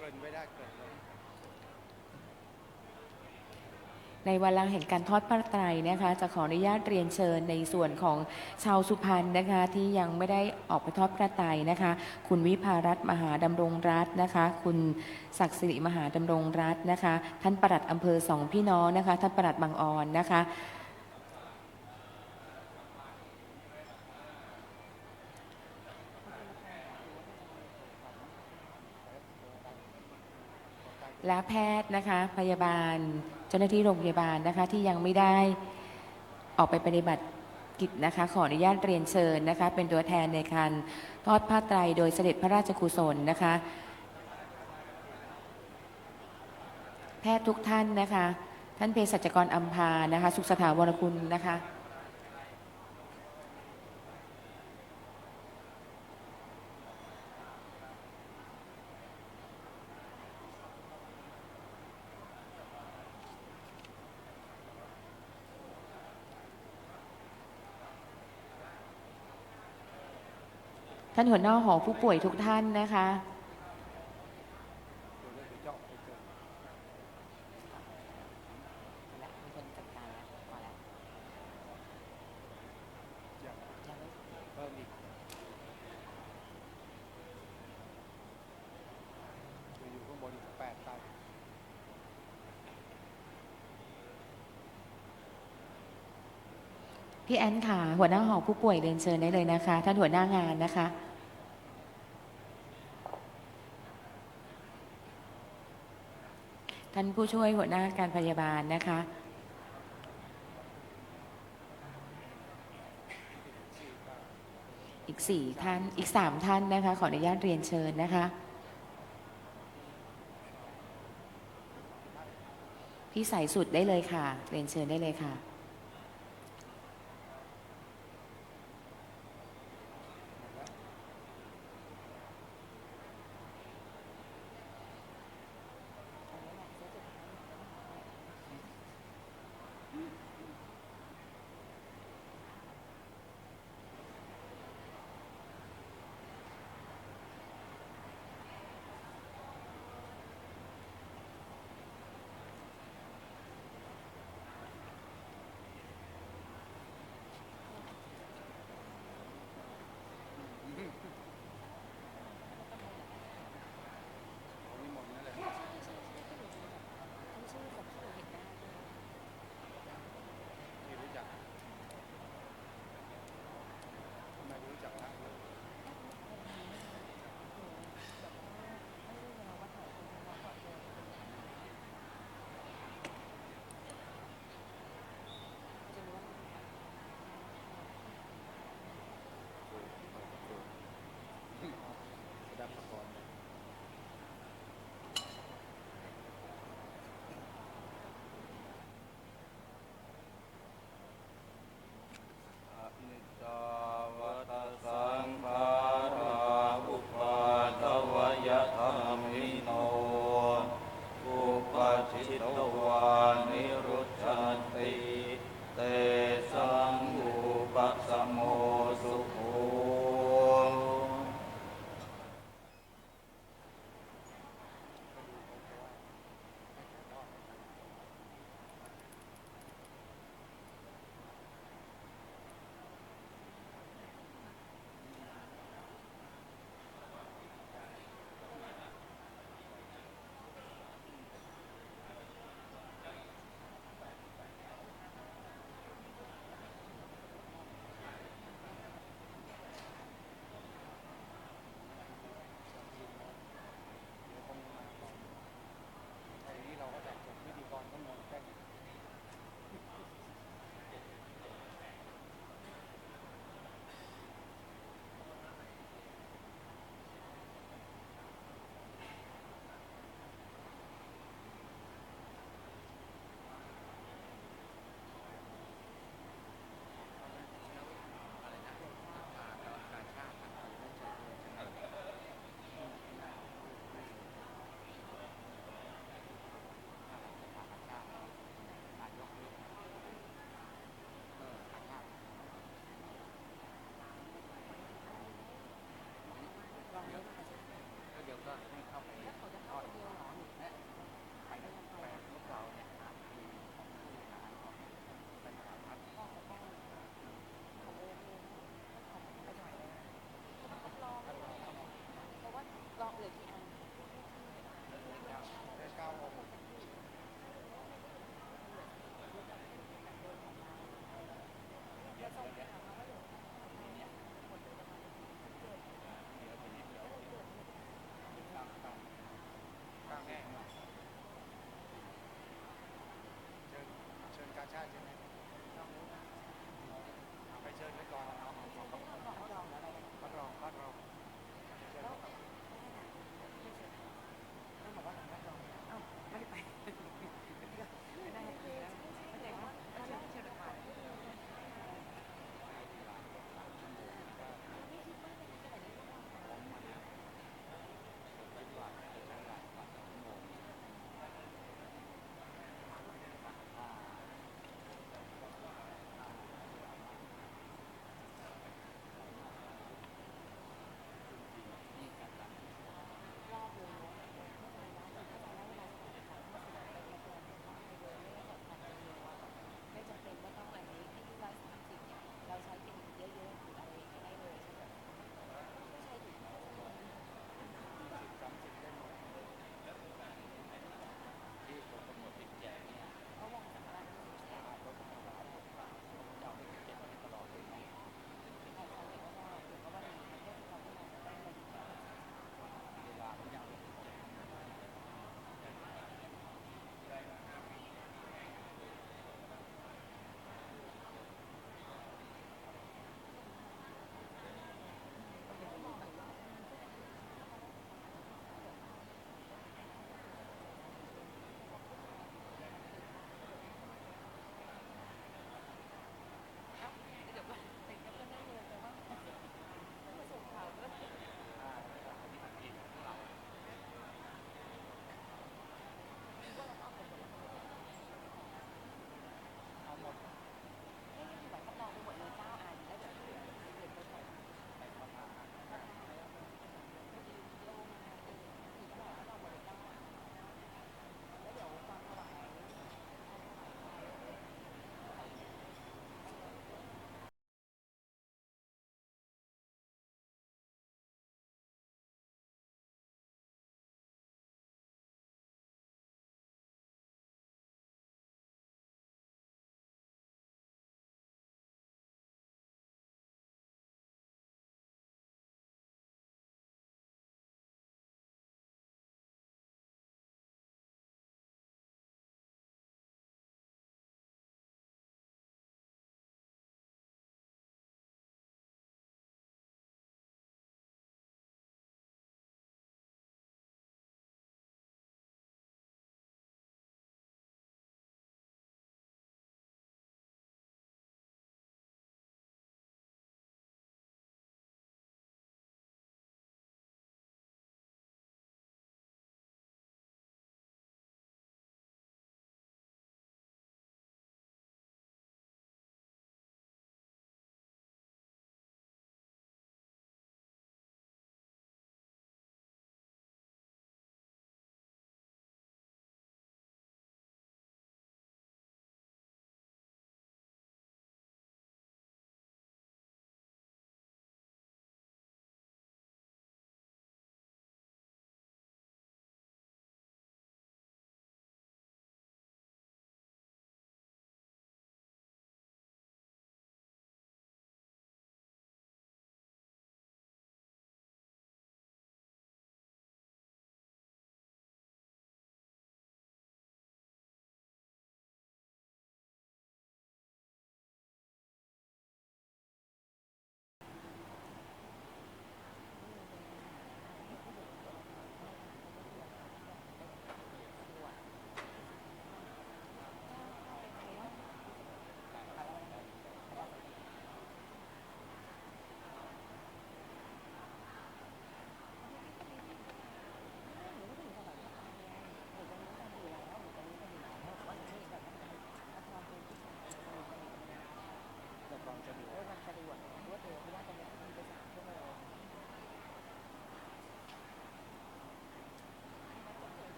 เกริ่นไว้ได้ เกริ่นไว้ ในวาระแห่งการทอดผ้าไตรนะคะ จะขออนุญาตเรียนเชิญในส่วนของชาวสุพรรณนะคะ ที่ยังไม่ได้ออกไปทอดผ้าไตรนะคะ คุณวิภารัตน์มหาดำรงรัตน์นะคะ คุณศักดิ์สิริมหาดำรงรัตน์นะคะ ท่านปลัดอำเภอสองพี่น้องนะคะ ท่านปลัดบางออนนะคะ และแพทย์นะคะ พยาบาล เจ้าหน้าที่โรงพยาบาลนะคะ ที่ยังไม่ได้ออกไปปฏิบัติกิจนะคะ ขออนุญาตเรียนเชิญนะคะ เป็นตัวแทนในการทอดผ้าไตรโดยเสด็จพระราชกุศลนะคะ แพทย์ทุกท่านนะคะ ท่านเภสัชกรอำพานะคะ สุขสถาวรกุลนะคะ ท่านหัวหน้าหอผู้ป่วยทุกท่านนะคะ พี่แอนค่ะ หัวหน้าหอผู้ป่วยเรียนเชิญได้เลยนะคะ ท่านหัวหน้างานนะคะ ท่านผู้ช่วยหัวหน้าการพยาบาลนะคะ อีกสี่ท่าน อีกสามท่านนะคะ ขออนุญาตเรียนเชิญนะคะ พี่สายสุดได้เลยค่ะ เรียนเชิญได้เลยค่ะ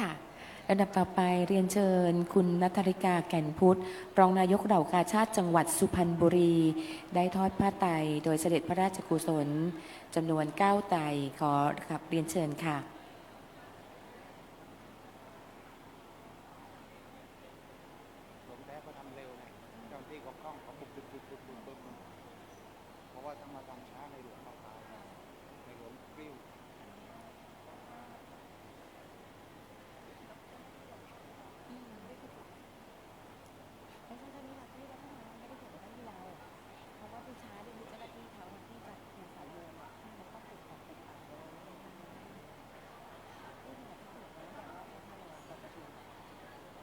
ค่ะ ลำดับต่อไปเรียนเชิญคุณณัฐริกา แก่นพุทธ รองนายกเหล่ากาชาดจังหวัดสุพรรณบุรี ได้ทอดผ้าไตรโดยเสด็จพระราชกุศลจำนวนเก้าไตร ขอรับเรียนเชิญค่ะ หลวงแท้ก็ทำเร็วไง เจ้าหน้าที่เขาคล่อง เขาบุบบุบบุบบุบบุบบุบ เพราะว่าถ้ามาทำช้าในหลวงเราตายนะ ในหลวงปลิ้ว ไม่ใช่ ถ้านี่เราไม่ได้ ไม่ได้เกี่ยวกับเรื่องที่เรา เพราะว่าที่ช้าเนี่ยมีเจ้าหน้าที่เขาที่จะมีสายโยนอะ ที่เขาต้องเก็บของเก็บของอะไรอย่างเงี้ย ที่เนี่ยที่ถูกแล้ว แต่ว่าเขาทำอะไรปกติ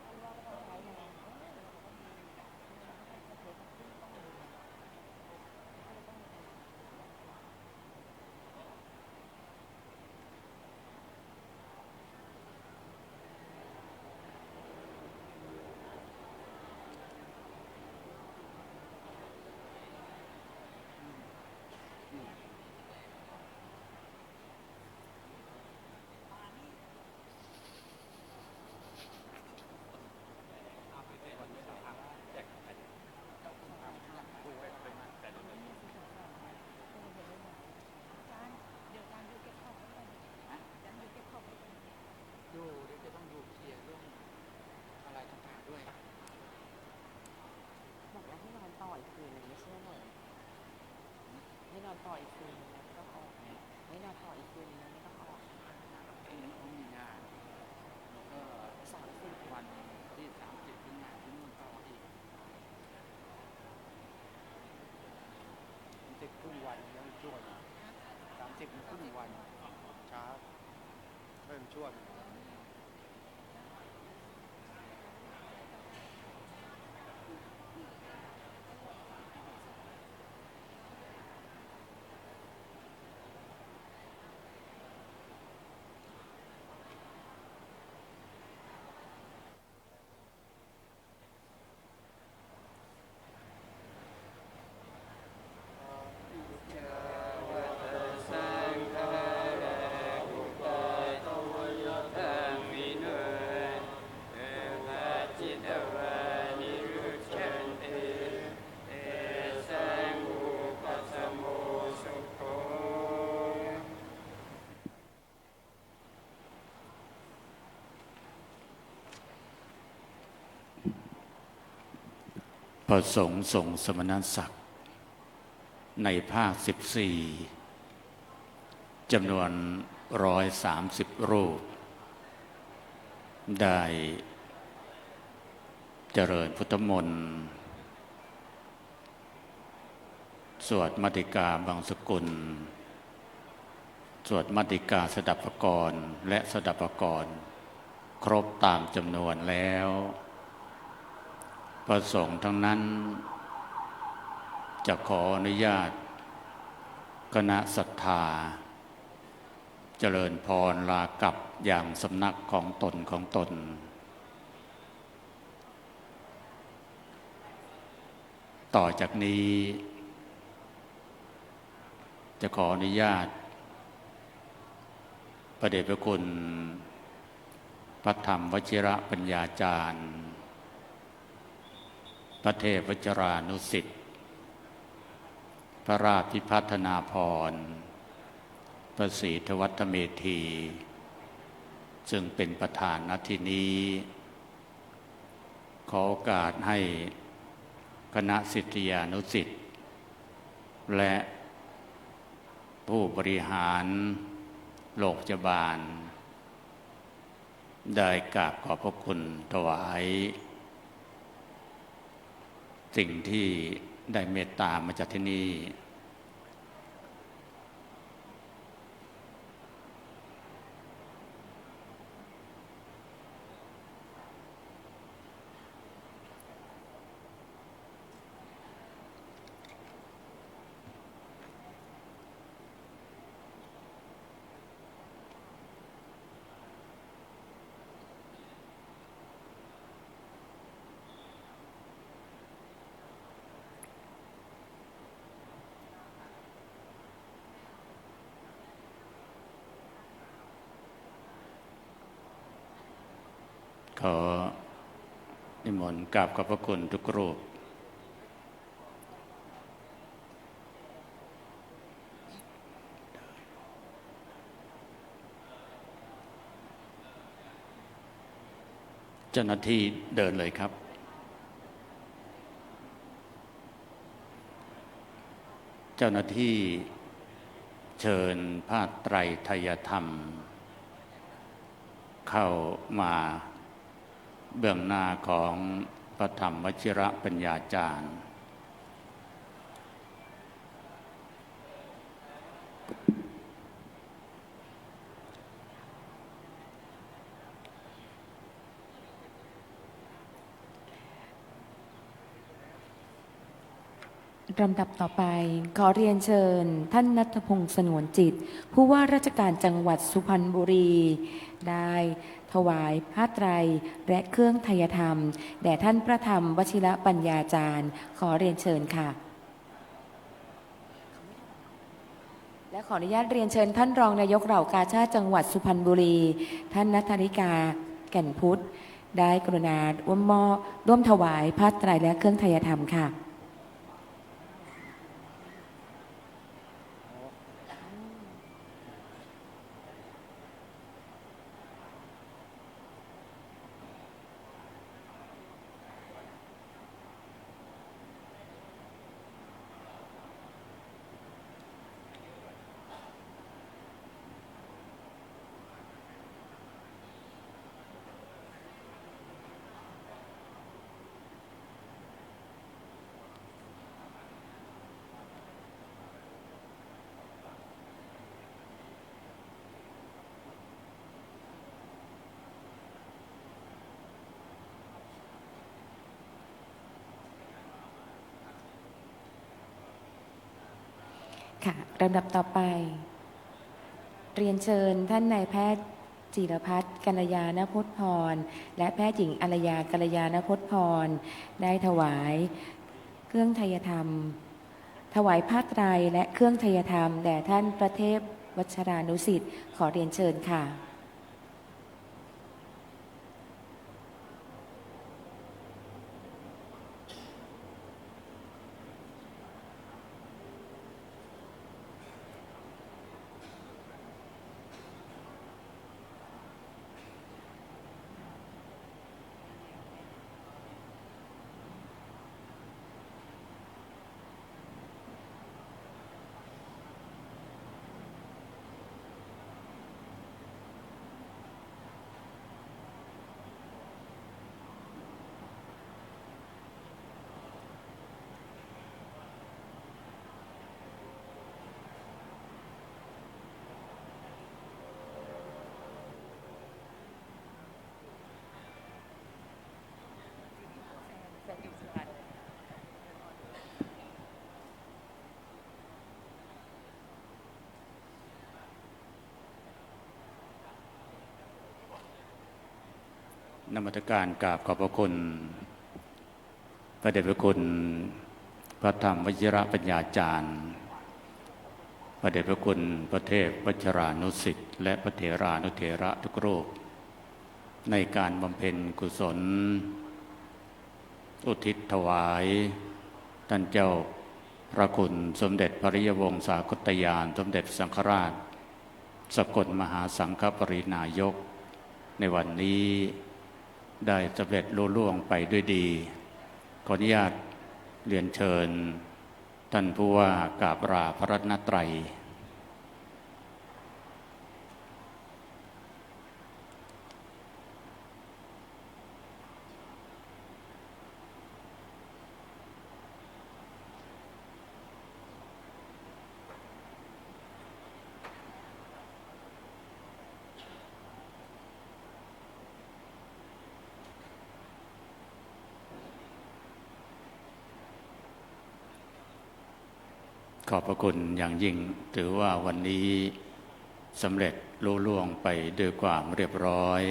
ที่ว่าก็ต้องใช้งาน เออ เราก็ต้องมี เราก็ต้องใช้ ต้องมี ก็เลยต้องมีการ เดี๋ยวอาจารย์อยู่เก็บของไว้ก่อน อาจารย์อยู่เก็บของไว้ก่อน อยู่ เดี๋ยวจะต้องอยู่เคลียร์เรื่องอะไรต่างๆด้วย บอกว่าให้นอนต่ออีกคืนหนึ่ง ไม่ใช่เหรอ ให้นอนต่ออีกคืนหนึ่งแล้วก็ออกไง ให้นอนต่ออีกคืนหนึ่งแล้วก็ออก พรุ่งนี้มีงาน แล้วก็ สามสิบ วันที่ สามสิบ มีงานที่นู่นต่ออีก มันติดครึ่งวันยังช่วง สามสิบ มันครึ่งวัน เช้า เริ่มช่วง พระสงฆ์ทรงสมณศักดิ์ในภาคสิบสี่ จำนวนร้อยสามสิบรูป ได้เจริญพุทธมนต์ สวดมัตติกาบังสกุล สวดมัตติกาสดับปกรณ์ และสดับปกรณ์ ครบตามจำนวนแล้ว พระสงฆ์ทั้งนั้นจะขออนุญาตคณะศรัทธา เจริญพรลากลับยังสำนักของตนของตน ต่อจากนี้ จะขออนุญาต พระเดชพระคุณ พระธรรมวชิรปัญญาจารย์ พระเทพวชิรานุสิทธิ์ พระราชพิพัฒนาภรณ์ พระศรีธวัฒเมธี ซึ่งเป็นประธาน ณ ที่นี้ ขอโอกาสให้คณะศิษยานุศิษย์ และผู้บริหารโรงพยาบาล ได้กราบขอบพระคุณถวาย สิ่งที่ได้เมตตามาจากที่นี่ ขอนิมนต์กราบขอบพระคุณทุกรูป เจ้าหน้าที่เดินเลยครับ เจ้าหน้าที่เชิญผ้าไตรไทยธรรม เข้ามาเบื้องหน้าของพระธรรมวชิรปัญญาจารย์ ลำดับต่อไป ขอเรียนเชิญท่านณัฐพงษ์ สนวนจิต ผู้ว่าราชการจังหวัดสุพรรณบุรี ได้ถวายผ้าไตรและเครื่องไทยธรรม แด่ท่านพระธรรมวชิรปัญญาจารย์ ขอเรียนเชิญค่ะ และขออนุญาตเรียนเชิญท่านรองนายกเหล่ากาชาดจังหวัดสุพรรณบุรี ท่านณัฐริกา แก่นพุทธ ได้กรุณาร่วมมอบ ร่วมถวายผ้าไตรและเครื่องไทยธรรมค่ะ ค่ะ ลำดับต่อไป เรียนเชิญท่านนายแพทย์จิรพัฒน์ กัลยาณพจน์พร และแพทย์หญิงอารยา กัลยาณพจน์พร ได้ถวายเครื่องไทยธรรม ถวายผ้าไตรและเครื่องไทยธรรม แด่ท่านพระเทพวัชรานุสิทธิ์ ขอเรียนเชิญค่ะ นมัสการกราบขอบพระคุณ พระเดชพระคุณพระธรรมวชิรปัญญาจารย์ พระเดชพระคุณพระเทพวัชรานุสิทธิ์ และพระเถรานุเถระทุกรูป ในการบำเพ็ญกุศล อุทิศถวาย ท่านเจ้าพระคุณสมเด็จพระริยวงศาคตญาณ สมเด็จสังฆราช สกลมหาสังฆปริณายก ในวันนี้ได้สำเร็จลุล่วงไปด้วยดี ขออนุญาตเรียนเชิญท่านผู้ว่ากราบลาพระรัตนตรัย ขอบพระคุณอย่างยิ่ง ถือว่าวันนี้สำเร็จลุล่วงไปด้วยความเรียบร้อย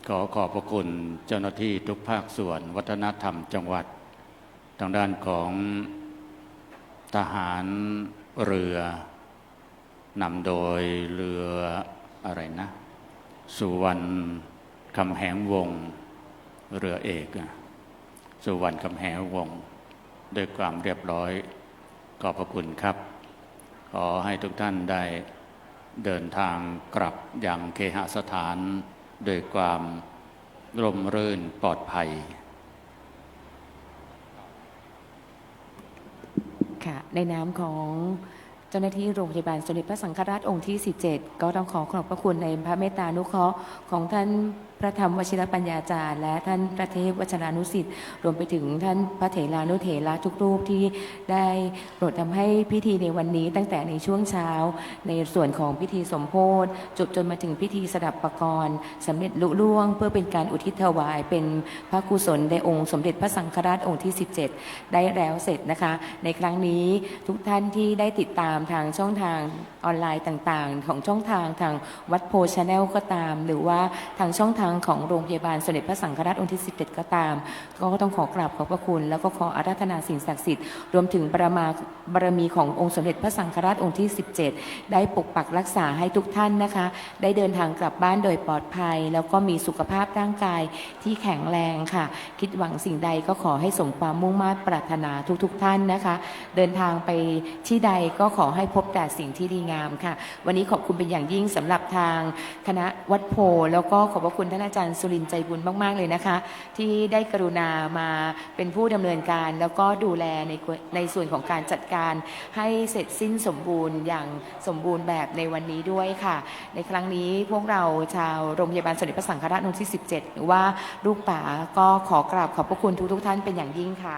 ขอขอบพระคุณเจ้าหน้าที่ทุกภาคส่วนวัฒนธรรมจังหวัด ทางด้านของทหารเรือ นำโดยเรืออะไรนะ สุวรรณ คำแหงวงศ์ เรือเอก สุวรรณคำแหงวงศ์ ด้วยความเรียบร้อย ขอบพระคุณครับ ขอให้ทุกท่านได้เดินทางกลับยังเคหสถาน โดยความร่มรื่นปลอดภัย ค่ะ ในนามของเจ้าหน้าที่โรงพยาบาลสมเด็จพระสังฆราชองค์ที่ สิบเจ็ด ก็ต้องขอขอบพระคุณในพระเมตตานุเคราะห์ของท่านพระธรรมวชิรปัญญาจารย์ และท่านพระเทพวัชรานุสิทธิ์ รวมไปถึงท่านพระเถรานุเถระทุกรูปที่ได้โปรดทำให้พิธีในวันนี้ตั้งแต่ในช่วงเช้า ในส่วนของพิธีสมโภชน์ จบจนมาถึงพิธีสดับปกรณ์สำเร็จลุล่วง เพื่อเป็นการอุทิศถวายเป็นพระกุศลแด่องค์สมเด็จพระสังฆราชองค์ที่ สิบเจ็ด ได้แล้วเสร็จนะคะ ในครั้งนี้ทุกท่านที่ได้ติดตามทางช่องทางออนไลน์ต่างๆ ของช่องทางทางวัดโพธิ์ Channel ก็ตาม หรือว่าทางช่องทางของโรงพยาบาลสมเด็จพระสังฆราชองค์ที่ สิบเจ็ด ก็ตาม ก็ต้องขอกราบขอบพระคุณ แล้วก็ขออาราธนาสิ่งศักดิ์สิทธิ์ รวมถึงบารมา- บารมีขององค์สมเด็จพระสังฆราชองค์ที่ สิบเจ็ด ได้ปกปักรักษาให้ทุกท่านนะคะ ได้เดินทางกลับบ้านโดยปลอดภัย แล้วก็มีสุขภาพร่างกายที่แข็งแรงค่ะ คิดหวังสิ่งใดก็ขอให้สมความมุ่งมาดปรารถนาทุกๆท่านนะคะ เดินทางไปที่ใดก็ขอให้พบแต่สิ่งที่ดีงามค่ะ วันนี้ขอบคุณเป็นอย่างยิ่งสำหรับทางคณะวัดโพธิ์ แล้วก็ขอบพระคุณท่านอาจารย์สุรินทร์ใจบุญมากๆเลยนะคะ ที่ได้กรุณามาเป็นผู้ดำเนินการ แล้วก็ดูแลใน- ในส่วนของการจัดการให้เสร็จสิ้นสมบูรณ์อย่างสมบูรณ์แบบในวันนี้ด้วยค่ะ ในครั้งนี้พวกเราชาวโรงพยาบาลสมเด็จพระสังฆราชองค์ที่ สิบเจ็ด หรือว่าลูกป๋าก็ขอกราบขอบพระคุณทุกๆท่านเป็นอย่างยิ่งค่ะ